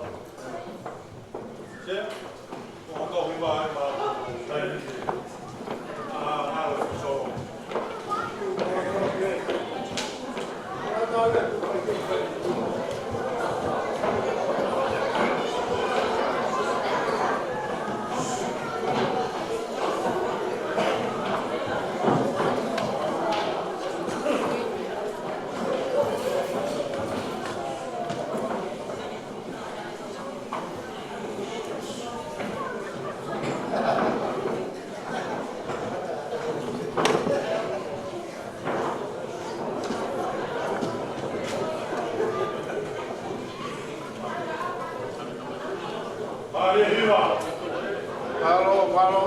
Mālō, mālō.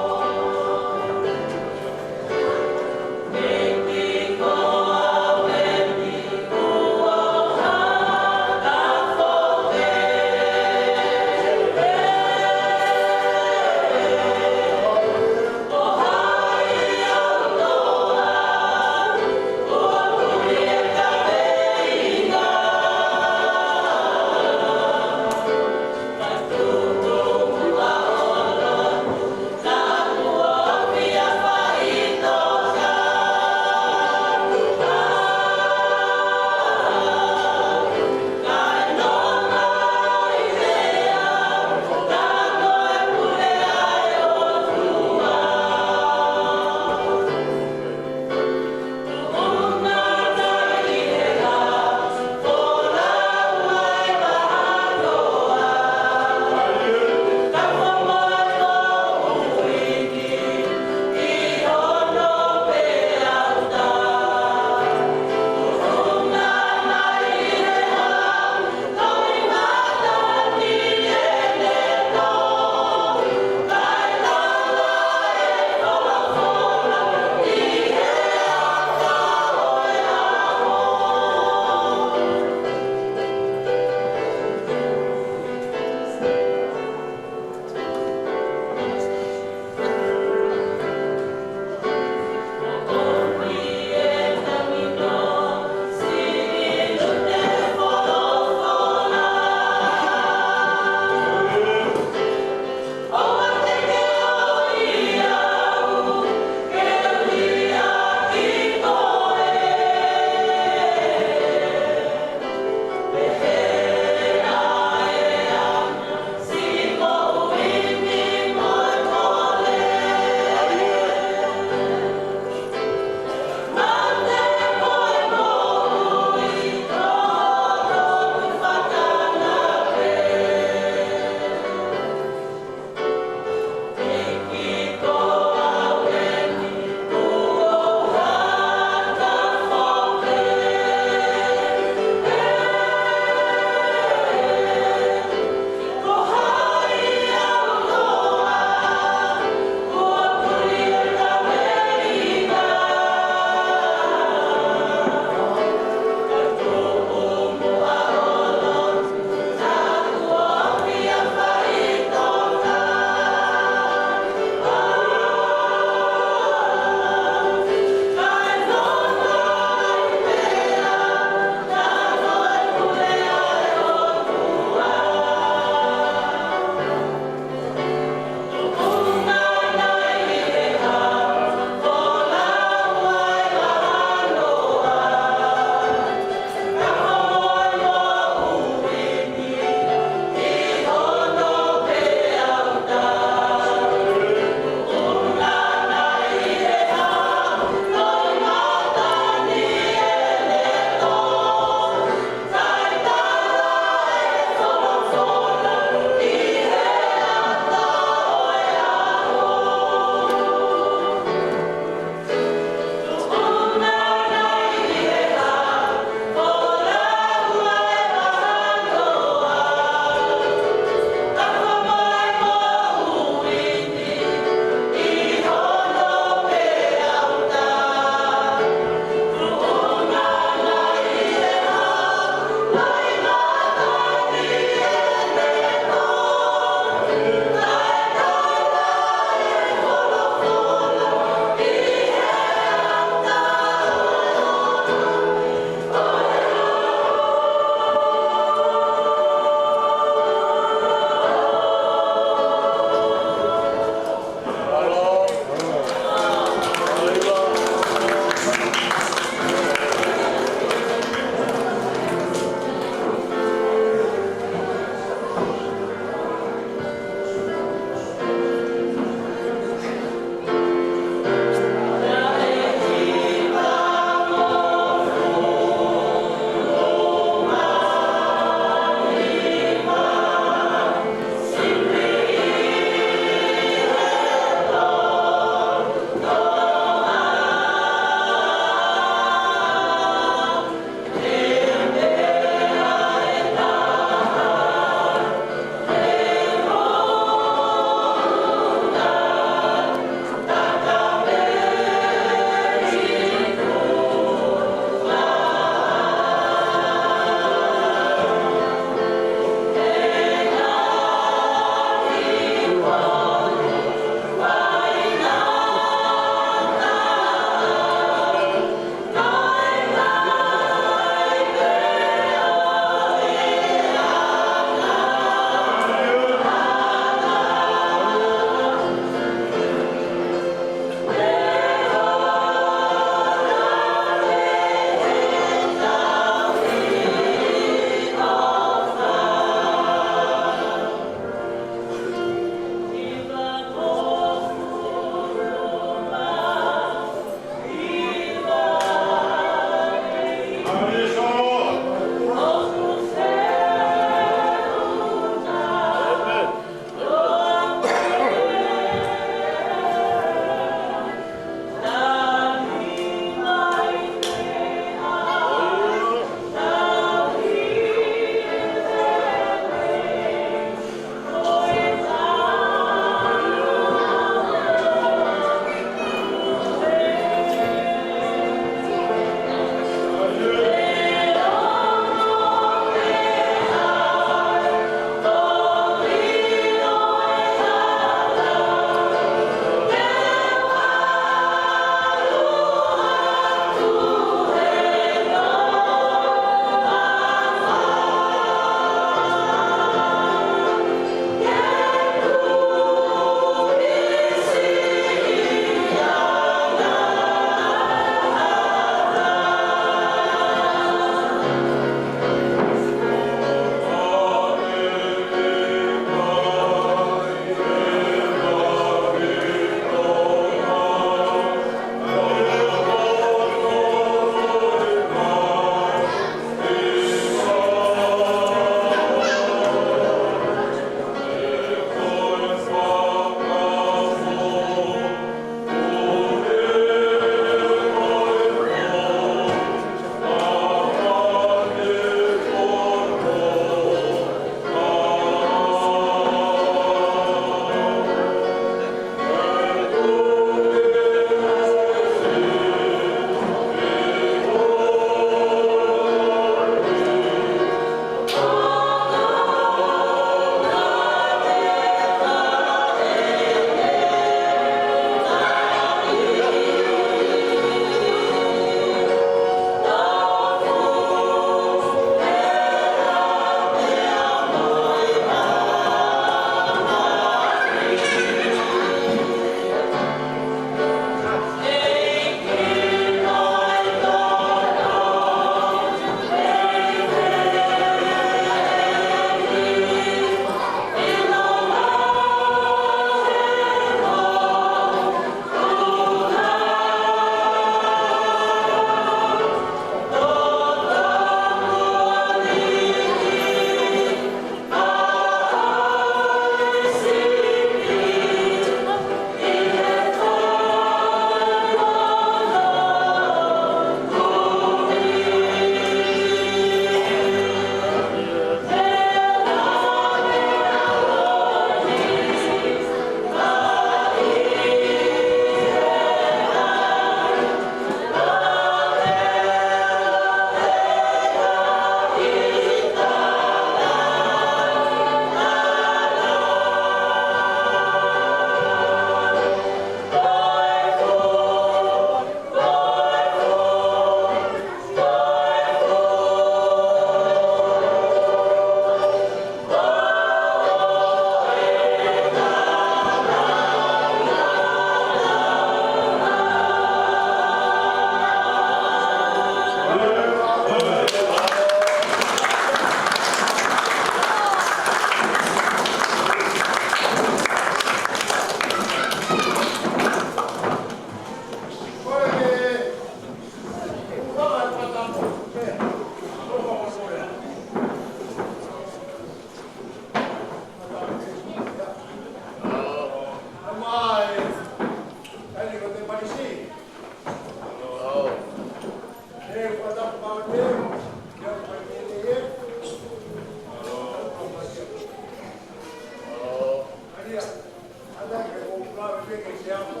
ʻAtā ke ʻoku lave pē ke se ako.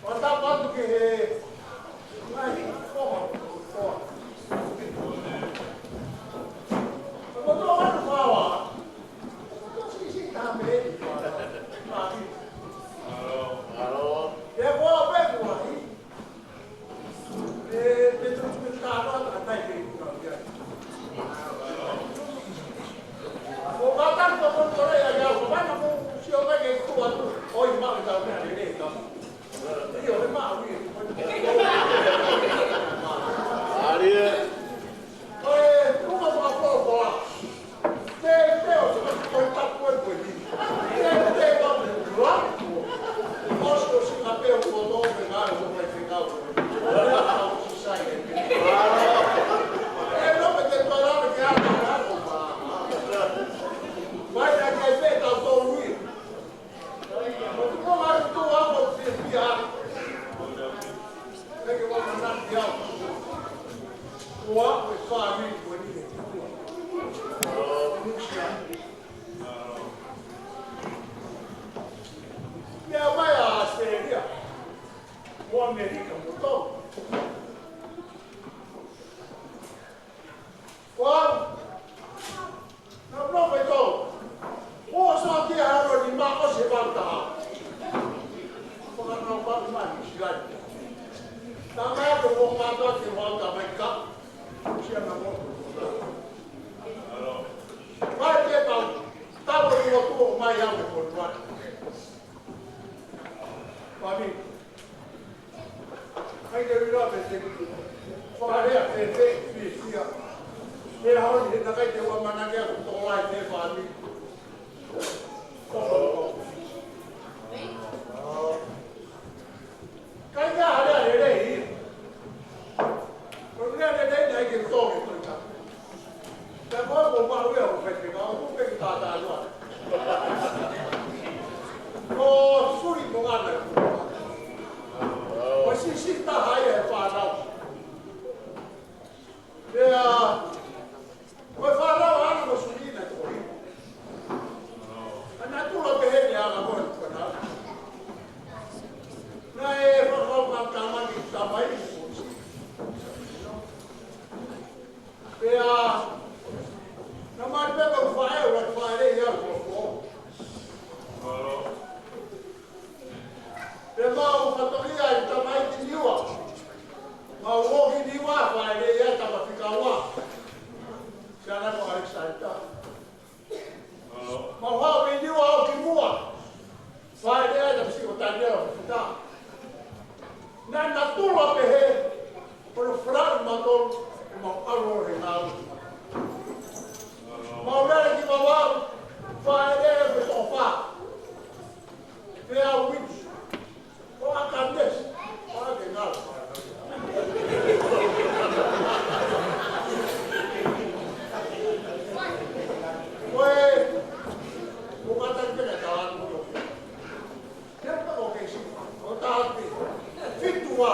ʻO tāpatu ke he ngaahi koha kotoa. Ko e motuʻa ʻo Manu Faoa. Ko e motuʻa siʻisiʻi taha mei heni. Mālō. Pea ko au pē kuo aʻu. Meʻa mai ʻa ʻAositelēlia, mo ʻAmelika, mo Tonga. Ko au, naʻa ku nofo ʻi Tonga. Kuo ʻosi ʻa e ʻaho ni, ma ko se vanta. Ko ka nau pa ma ni si ai. Tama ya ko ko ma to ke vanta mai ka. Sia na mo. Mai ke tau, tau ko tu mai ya ko ko. Fāmili. ʻIkai te u ʻilo pe te u fakalea pe te u fiefia. He ʻaho ni he naʻe ʻikai te u ʻamanaki au ʻoku tokolahi e fāmili. ʻIkai ke ʻi ai ha lea lelei. Ko e lea lelei naʻe ʻikai ke u tō ke toe ka. Pea ko e ko malu ia ʻo fai pē ka ʻoku pē ki tātālua. Ko suli ko ngana. Ko e siʻisiʻi taha ia e fānau. Pea ko e fānau ʻana ko suli na ko i. Ana tula pehē ni ʻana ko e fānau. Naʻe fakakau ka tamani tamai ko suli. Pea, naʻa mai pē ko e faʻē, ʻo e faʻē ia ko ko. Pea mau fatongia ʻi Tamaiki Niua. Mau ō ki Niua, faʻē ia Tamafikaua. Siana ko Alexander. Mau haʻu mei Niua ʻo ki muʻa. Faʻē ia Tamasiʻi ko Taniela Futa. Naʻa na tula pehē, ko e falaʻi matolu, ʻe mau ʻalu he ngāue. Mau lele ki Vavaʻu, faʻē ia ko Tofa. Pea Wini. Ko Akanesi, ko ake ngalo. Ko e, ko kata ki pena tawa ko. Ke pa ko ke si, ko tawa ki. Fitu ua.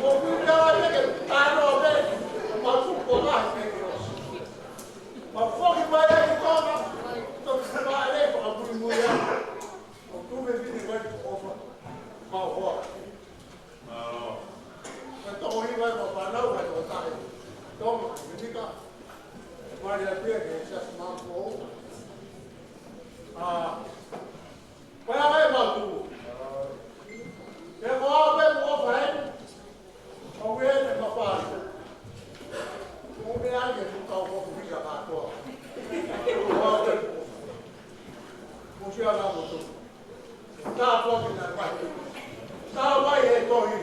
Ko kuka ke tano ke, ma tu ko la ke. Ma foki mai ai ki Tonga, toki faʻē fakamuimui ai. ʻO tume fini mai ki ʻofa. Ma hoa. Ma toko hiva ma fānau, ma toko tahi. Tonga, Amerika. Mai ai pē ke sa ma ko. ʻA, ko ia mai ma tu. Pea ko au pē mo ʻofa heni. Ko au ē te mafai. Ko au meʻa ke tu kau ko tu visa kātoa. Ko au ē. Ko sia na mo tu. Tā ko ki na mai. Tā mai he tohi.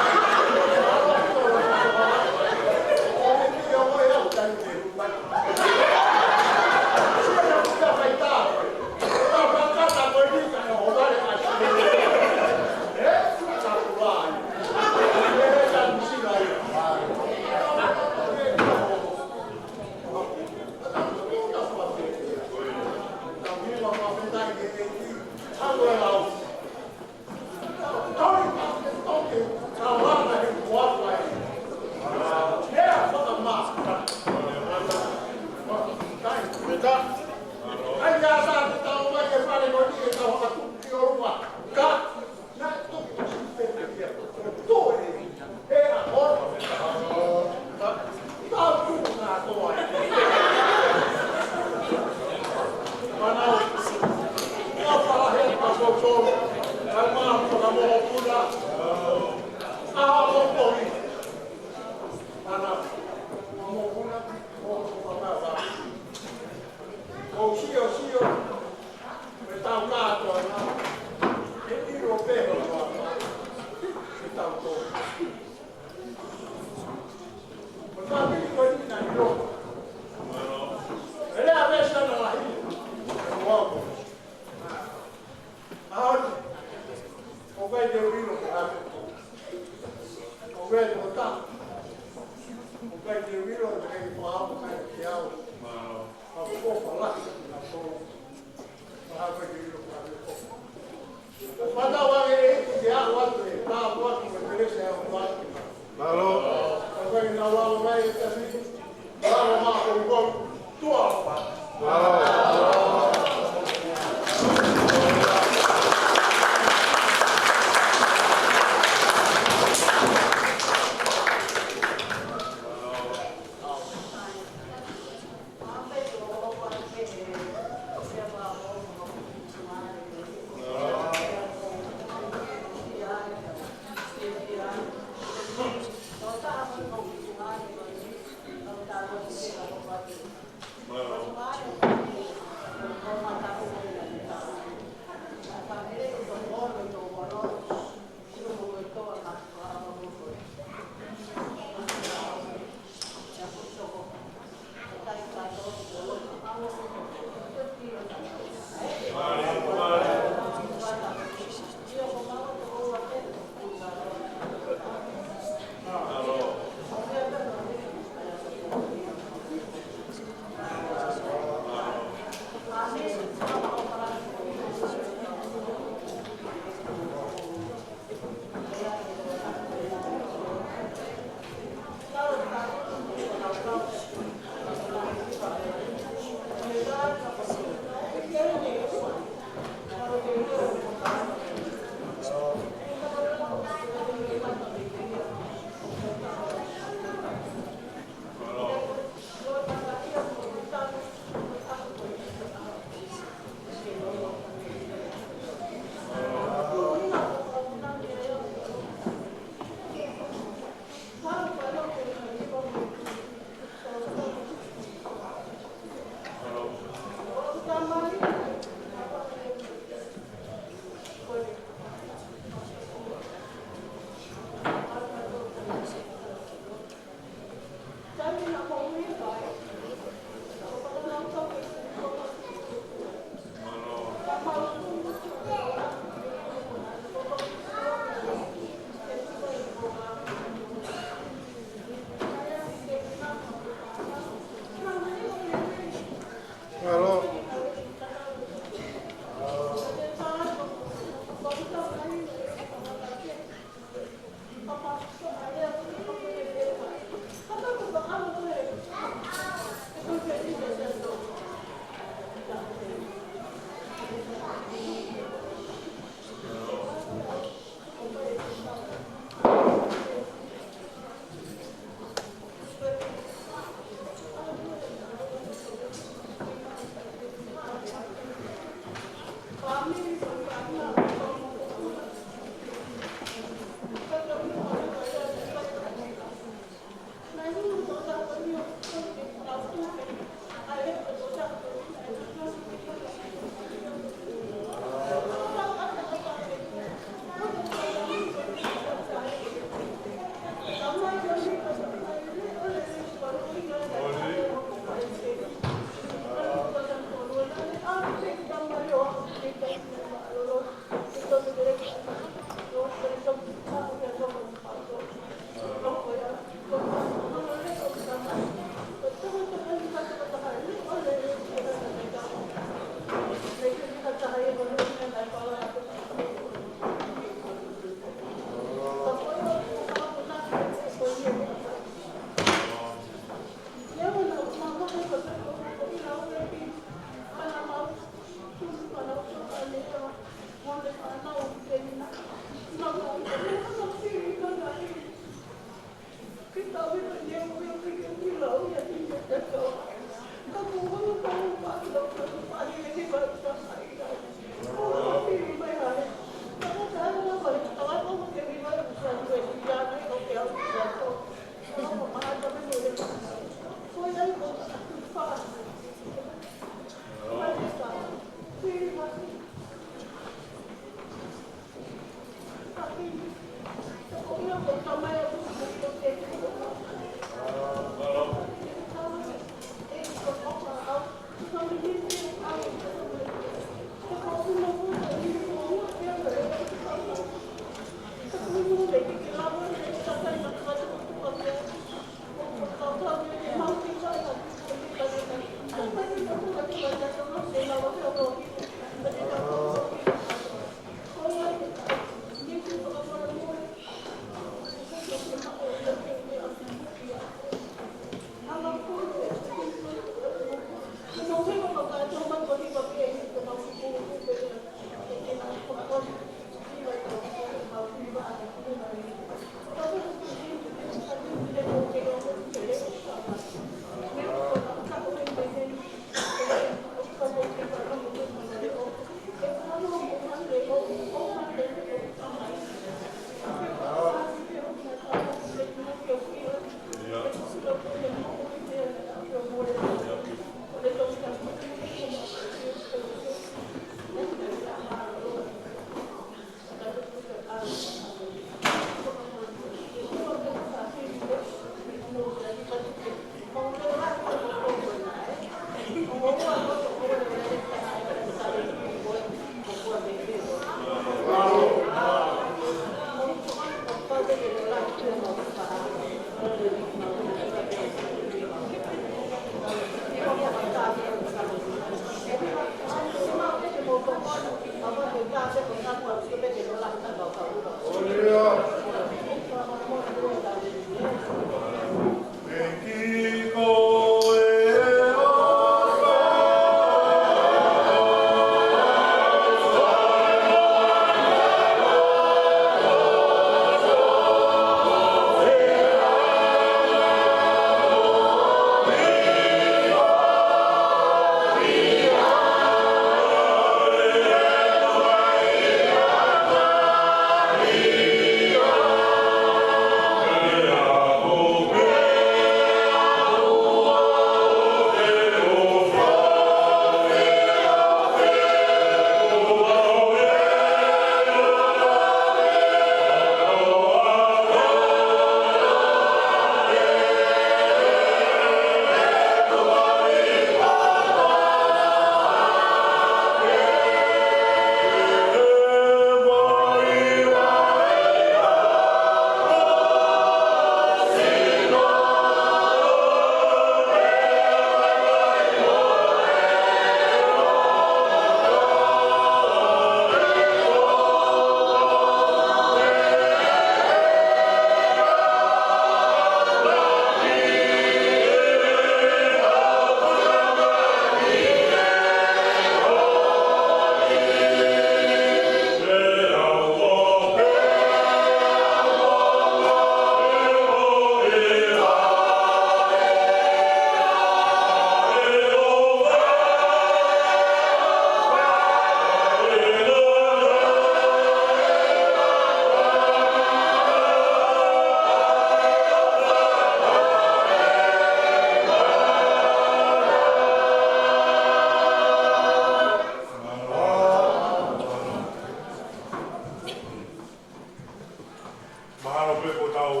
Mahalo pē ko e tau.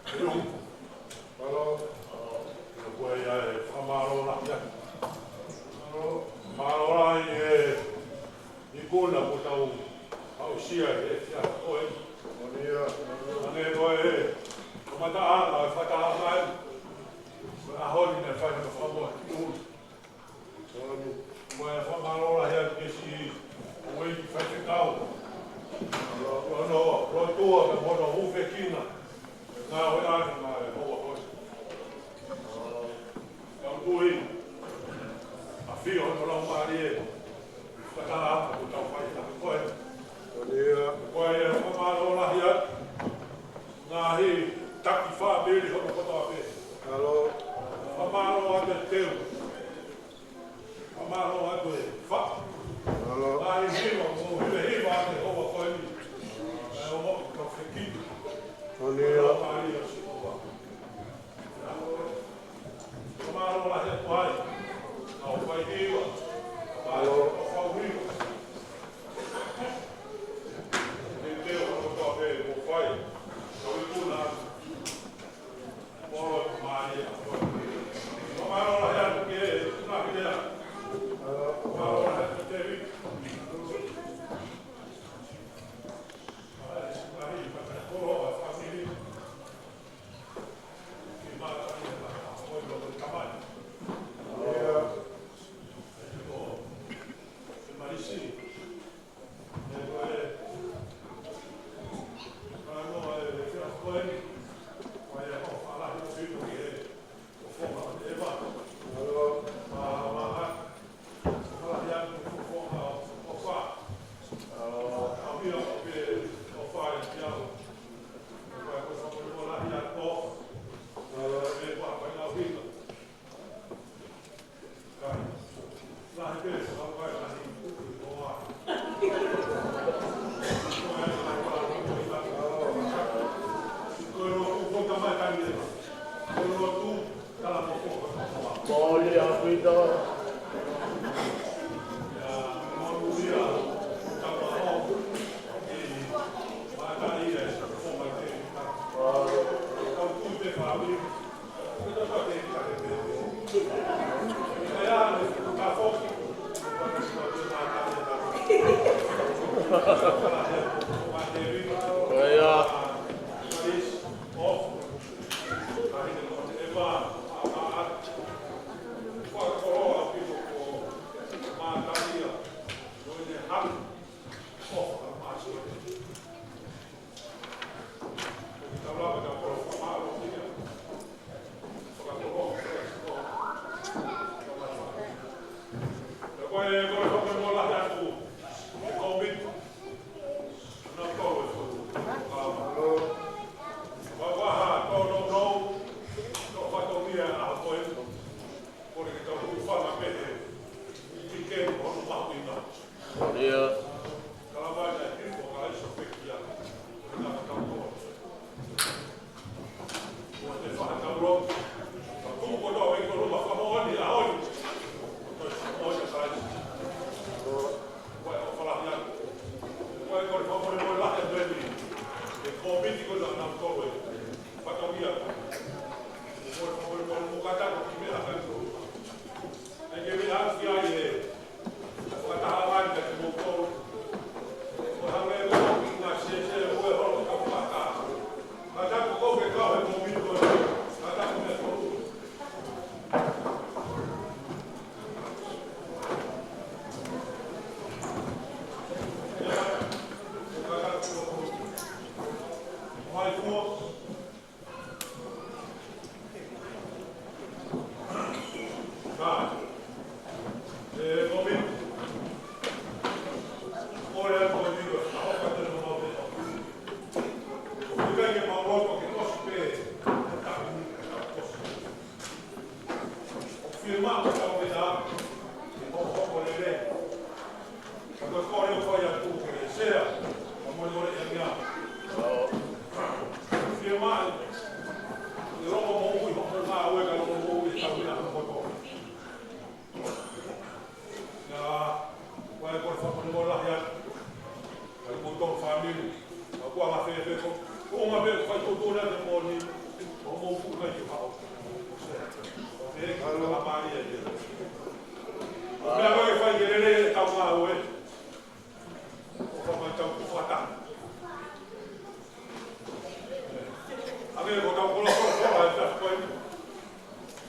Mālō. Mālō. Ko ia e fakamālō lahi. Mālō. Mālō lahi e ikuna kuo tau aʻusia he efiafi ko eni. Ko ia. Hangē ko e kamataʻanga e fakatahaʻanga eni. Ko e ʻaho ni naʻe fai ha fakamoʻoni ki ʻUlu. Ko ia, fakamālō lahi atu ki he siʻi houʻeiki faifekau. Ko hono lotua mo hono hūfekina. Ngāue ʻaki mai e houa ko eni. Tau tui, ʻafio hono laumālie. Fakataha atu kuo tau fai ʻaki ko eni. Ko ia, fakamālō lahi atu. Ngaahi taki fāmili hono kotoa pē. Mālō. Fakamālō atu e teu. Fakamālō atu e faʻu. Mālō. Ngaahi hiva, mo hiva hiva atu e houa ko eni. Kae ʻoua ʻe tau fekina. Mālō. Mālō, mālō, Sihova. Fakamālō lahi atu ai. Kau fai hiva. Mālō. Kau fai hiva. Te te o kotoa pē mo fai. Kau ikuna. Mālō, mālō, mālō. Mālō, mālō, mālō. ʻIo.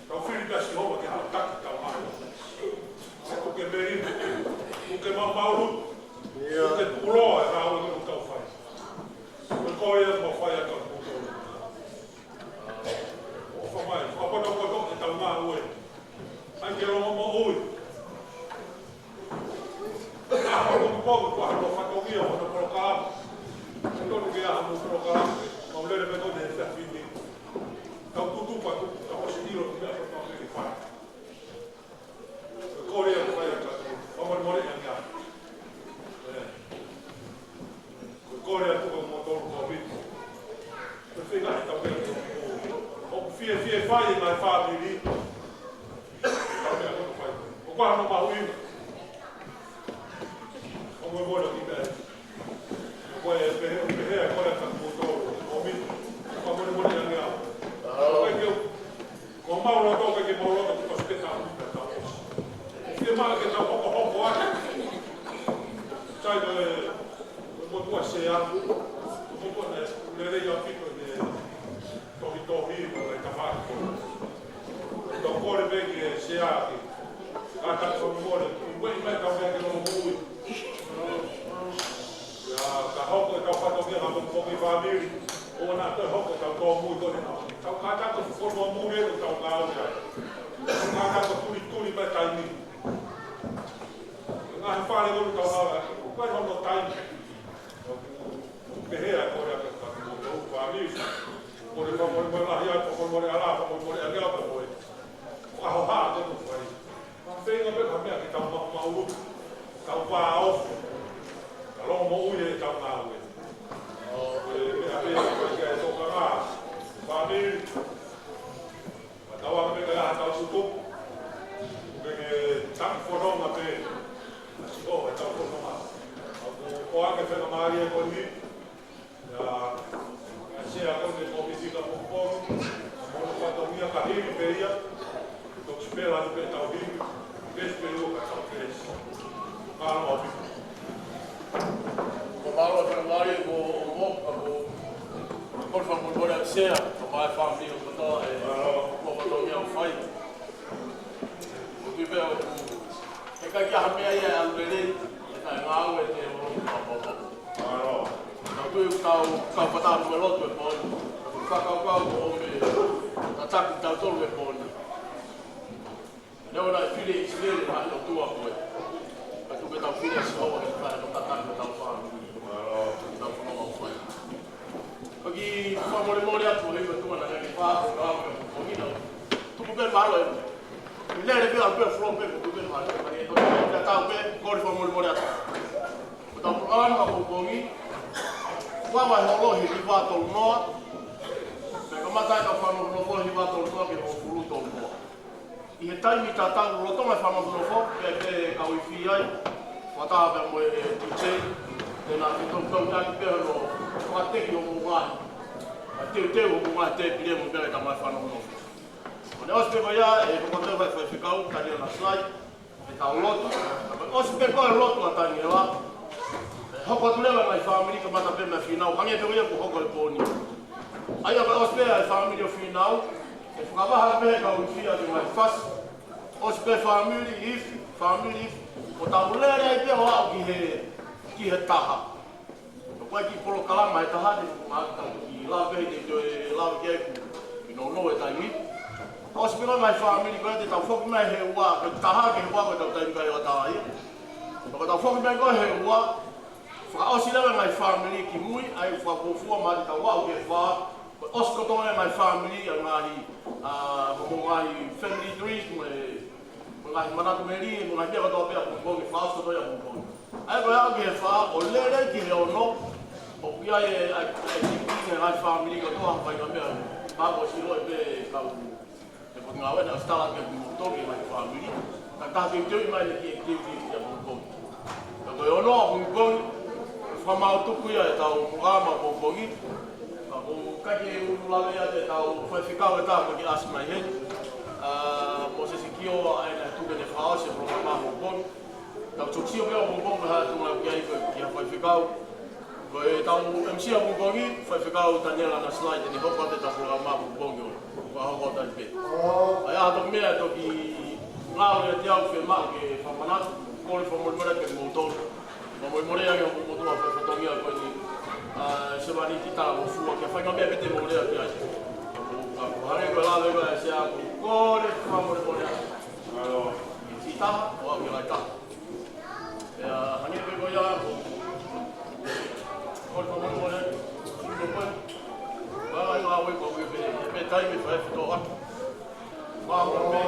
Tau fili pē ʻa Sihova ke hao taki tau maʻu. Tuku ke meli, tuku ke maumau, tuku ke tukuloa e ngāue ʻoku tau fai. Ko e kole ʻoku mau fai ʻa e kau kutolu. ʻOfa mai, fakapotopoto ʻetau ngāue. ʻAi ke longomoʻui. Ka hoko ko ko ko ha fatongia ʻo e polokalama. Tonu ke ʻi ai ha polokalama. Mau lele pē ko e efiafi ni. Tau tutupu atu, tau ʻosi ʻilo ki he meʻa ko e tau lele fai. Ko e kole ʻoku fai atu. Fakamolemole ange. ʻE. Ko e kole atu ko e moutolu ko e miti. Ko e feinga ʻetau meʻa ko e ʻoku fiefia fai ʻe he ngaahi fāmili. ʻEtau meʻa ko e fai. ʻOku ʻi ai hano mahuʻinga. ʻOku ou moʻoni ki meʻa. Ko e pehē, pehē, ko e atu ko e moutolu ko e miti. Fakamolemole ange. Ko e ke Ko mau loto ke ke mau loto ke kosi ke tau, ke tau kosi. Ke mau ke tau hokohoko atu. Sai ko e, ko e motuʻa sea. Ko e motuʻa ne, lelei ʻaupito ne, tohitohi, mo e tafaki. Tau kole pē ke sea ke. Ka tau kole, ue mai tau ke ke longomoʻui. ʻIa, ka hoko ʻetau fatongia ka ko e fāmili, ʻoua naʻa toe hoko ʻetau tōmui ko eni. Tau kātaki ʻo fufulu mui ʻetau ngāue ai. Kātaki ʻo tulituli mai taimi. Ngaahi fale ko eni ʻetau ngāue ai. Ko e hono taimi. Pehē ʻa e kole ʻa e fāmili. Ko e fakamolemole lahi atu, fakamolemole ala, fakamolemole ange ʻa e kole. Fakahoha ʻa e kole fai. Feinga pē ka meʻa ke tau maumau, tau vāofi, ka longomoʻui ʻetau ngāue. ʻE, meʻa pē, ka ke tokanga, fāmili, ka tau anga pē ka ʻi ai ha tau tutupu, ke ke taki fononga pē, ʻa Sihova ʻetau fononga. ʻOku ʻoange faingamālie ko eni, ʻIa, ʻa e sea ko eni ko e miti ka popo, mo e fatongia ka hili pē ia, toki pela ni pē tau hili, pesi pē ua ka tau pesi. Mālō ʻaupito. Sea, ka mai family ʻo kotoa e, ʻo kotoa ia ʻoku fai. ʻOku ʻi pē ʻoku, ʻe ʻikai ke ʻi ai ha meʻa ia ʻe ʻalu lelei, ʻe ʻikai ngāue te o lotu ka papa. Ka tui ʻoku tau, kau pata mo e lotu e pō ni. Ka tau fakakaukau ʻo me tataki tautolu e pō ni. Neongo naʻe fili ʻe ʻIsileli ʻa e ʻOtua ko ē. Ka tuku ke tau fili ʻa Sihova ke fai ʻa e tataki ʻo tau fāmili. Tau fanongo ʻoku fai. Ko e kiʻi fakamolemole atu, he ʻOtua naʻe ʻikai ke fai ʻa e ʻaho ko eni. Tuku pē mahalo ē. Lele pē ʻalu pē flow pē, tuku pē mahalo. Ka ne toki tatau pē, kole fakamolemole atu. Ko ʻetau polokalama ʻapongipongi, ua ua holo he hiva tolu noa. Pea kamata ʻetau fanongonongo he hiva tolu noa ki he hongofulu tolu noa. ʻI he taimi tatau lolotonga e fanongonongo, pea ke kau ifi ai, fakataha pea mo e D J, te na fetokotaki pē hono fakateki hoʻomou ngaahi, ʻa e teuteu hoʻomou ngaahi tēpile mo e meʻa ke tau mai fanongonongo. Ko ʻene ʻosi pē ko ia, ʻe hoko atu e faifekau, Taniela Naslai, ʻetau lotu. Ko e ʻosi pē ko e lotu ʻa Taniela, ʻe hoko atu leva e ngaahi fāmili kamata pē mei Fīnau, hangē pē ko ia kuo hoko he pō ni. ʻA ia ko e ʻosi pē ʻa e fāmili ʻo Fīnau, ʻe fakavaha pē he kau ifi ʻa e ngaahi fasi. ʻOsi pē fāmili ifi, fāmili ifi. ʻO tau lele ai pē ʻo aʻu ki he, ki he taha. Ko e kiʻi polokalama he taha ni, ma tau ki lave he te toe lave ki ai kuo nounou e taimi. ʻOsi pē ngaahi fāmili ko ē te tau foki mai he ua, ko e taha ki he ua ko ʻetau taimi kae ʻatā ia. Ka ko ʻetau foki mai ko ē he ua, fakaʻosi leva e ngaahi fāmili ki mui, ʻa ia fakafuofua mai te tau aʻu ki he fā, ko e ʻosi kotoa e ngaahi fāmili, ʻa e ngaahi, ʻa, ko e ngaahi family trees, mo e mo e ngaahi manatu melie, mo e ngaahi meʻa kotoa pē ʻapongipongi, fakaʻosi kotoa ia ʻapongipongi. ʻA ia ko e aʻu ki he fā, ʻo lele ki he ono, ʻoku ʻi ai e, ʻa e, ʻa e, ʻa e ngaahi fāmili kotoa, fai ngaahi meʻa, pea ko e sio pē kau, ʻe ko e ngāue naʻe ʻosi tala ke mou toki ngaahi fāmili, ka taha teuteu mai ne ki he, ki he, ki he ʻapongipongi. Ka ko e ono ʻapongipongi, fakamātuku ia ʻetau polokalama ʻapongipongi. Ka ʻoku ʻikai ke u lave atu ʻetau faifekau ʻe taha ko e kiʻi ʻasi mai heni. ʻA, Mōsese Kioa ʻa ē naʻe tuku ke ne fakaʻosi e polokalama ʻapongipongi. Tau toki sio pē ʻapongipongi ha tuʻunga ki ai ko e kiʻi faifekau. Ko ʻetau M C ʻapongipongi, faifekau Taniela Naslai te ne hoko atu ʻetau polokalama ʻapongipongi ʻo fakahoko atu ai pē. ʻA ia ha toki meʻa toki ngalo ʻiate au ke mau ke fakamanatu, kole fakamolemole kiate kimoutolu. Fakamolemole ange hoʻomou motuʻa fai fatongia ko eni, ʻa, sevāniti talangofua, ke fai ngaahi meʻa pē te mou lea ki ai. Ka ko e hangē ko e lave ko ē ʻa e sea, kole fakamolemole ange. Mālō. Siʻi taha, ʻo aʻu ki he lahi taha. Pea hangē pē ko ia, kole fakamolemole ange. Sio ko ē. Ka ʻi ai ngāue ko ē pē, pē taimi fai fito atu. Mālō pē,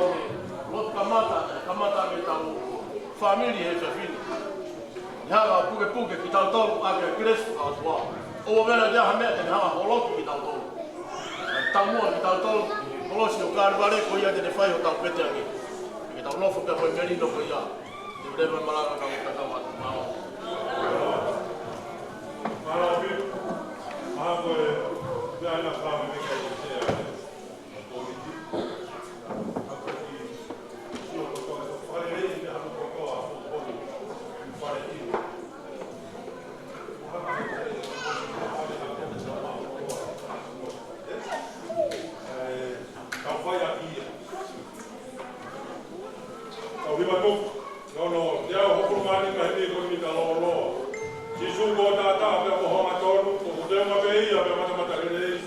lotu kamata, kamata ke tau fāmili he efiafi ni. Ne hanga ʻo pukepuke kitautolu ʻaki e kelesi ʻa e ʻOtua. ʻOua naʻa toe ʻi ai ha meʻa te ne hanga ʻo holoki kitautolu. Taumuʻa kitautolu, kolosi ʻo Kalevale ko ia te ne fai hotau pete ange. Ke tau nofo pē mo e melino ko ia. Te u leva malanga kau kakau atu. Mālō. Mālō pē. Mālō ko e, pea ina fāmili kai te a. Tau hiva atu. Nono, te u hoko mai ni mei he mei ko e mita lōloa. Sīsū ko e taʻataʻa pea mo e hangatonu, ʻoku teunga pē ia pea matamatalelei.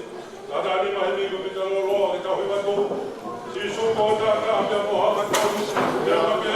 Taʻataʻa ni mei he mei ko e mita lōloa, ke tau hiva atu. Sīsū ko e taʻataʻa pea mo e hangatonu, ʻoku teunga pē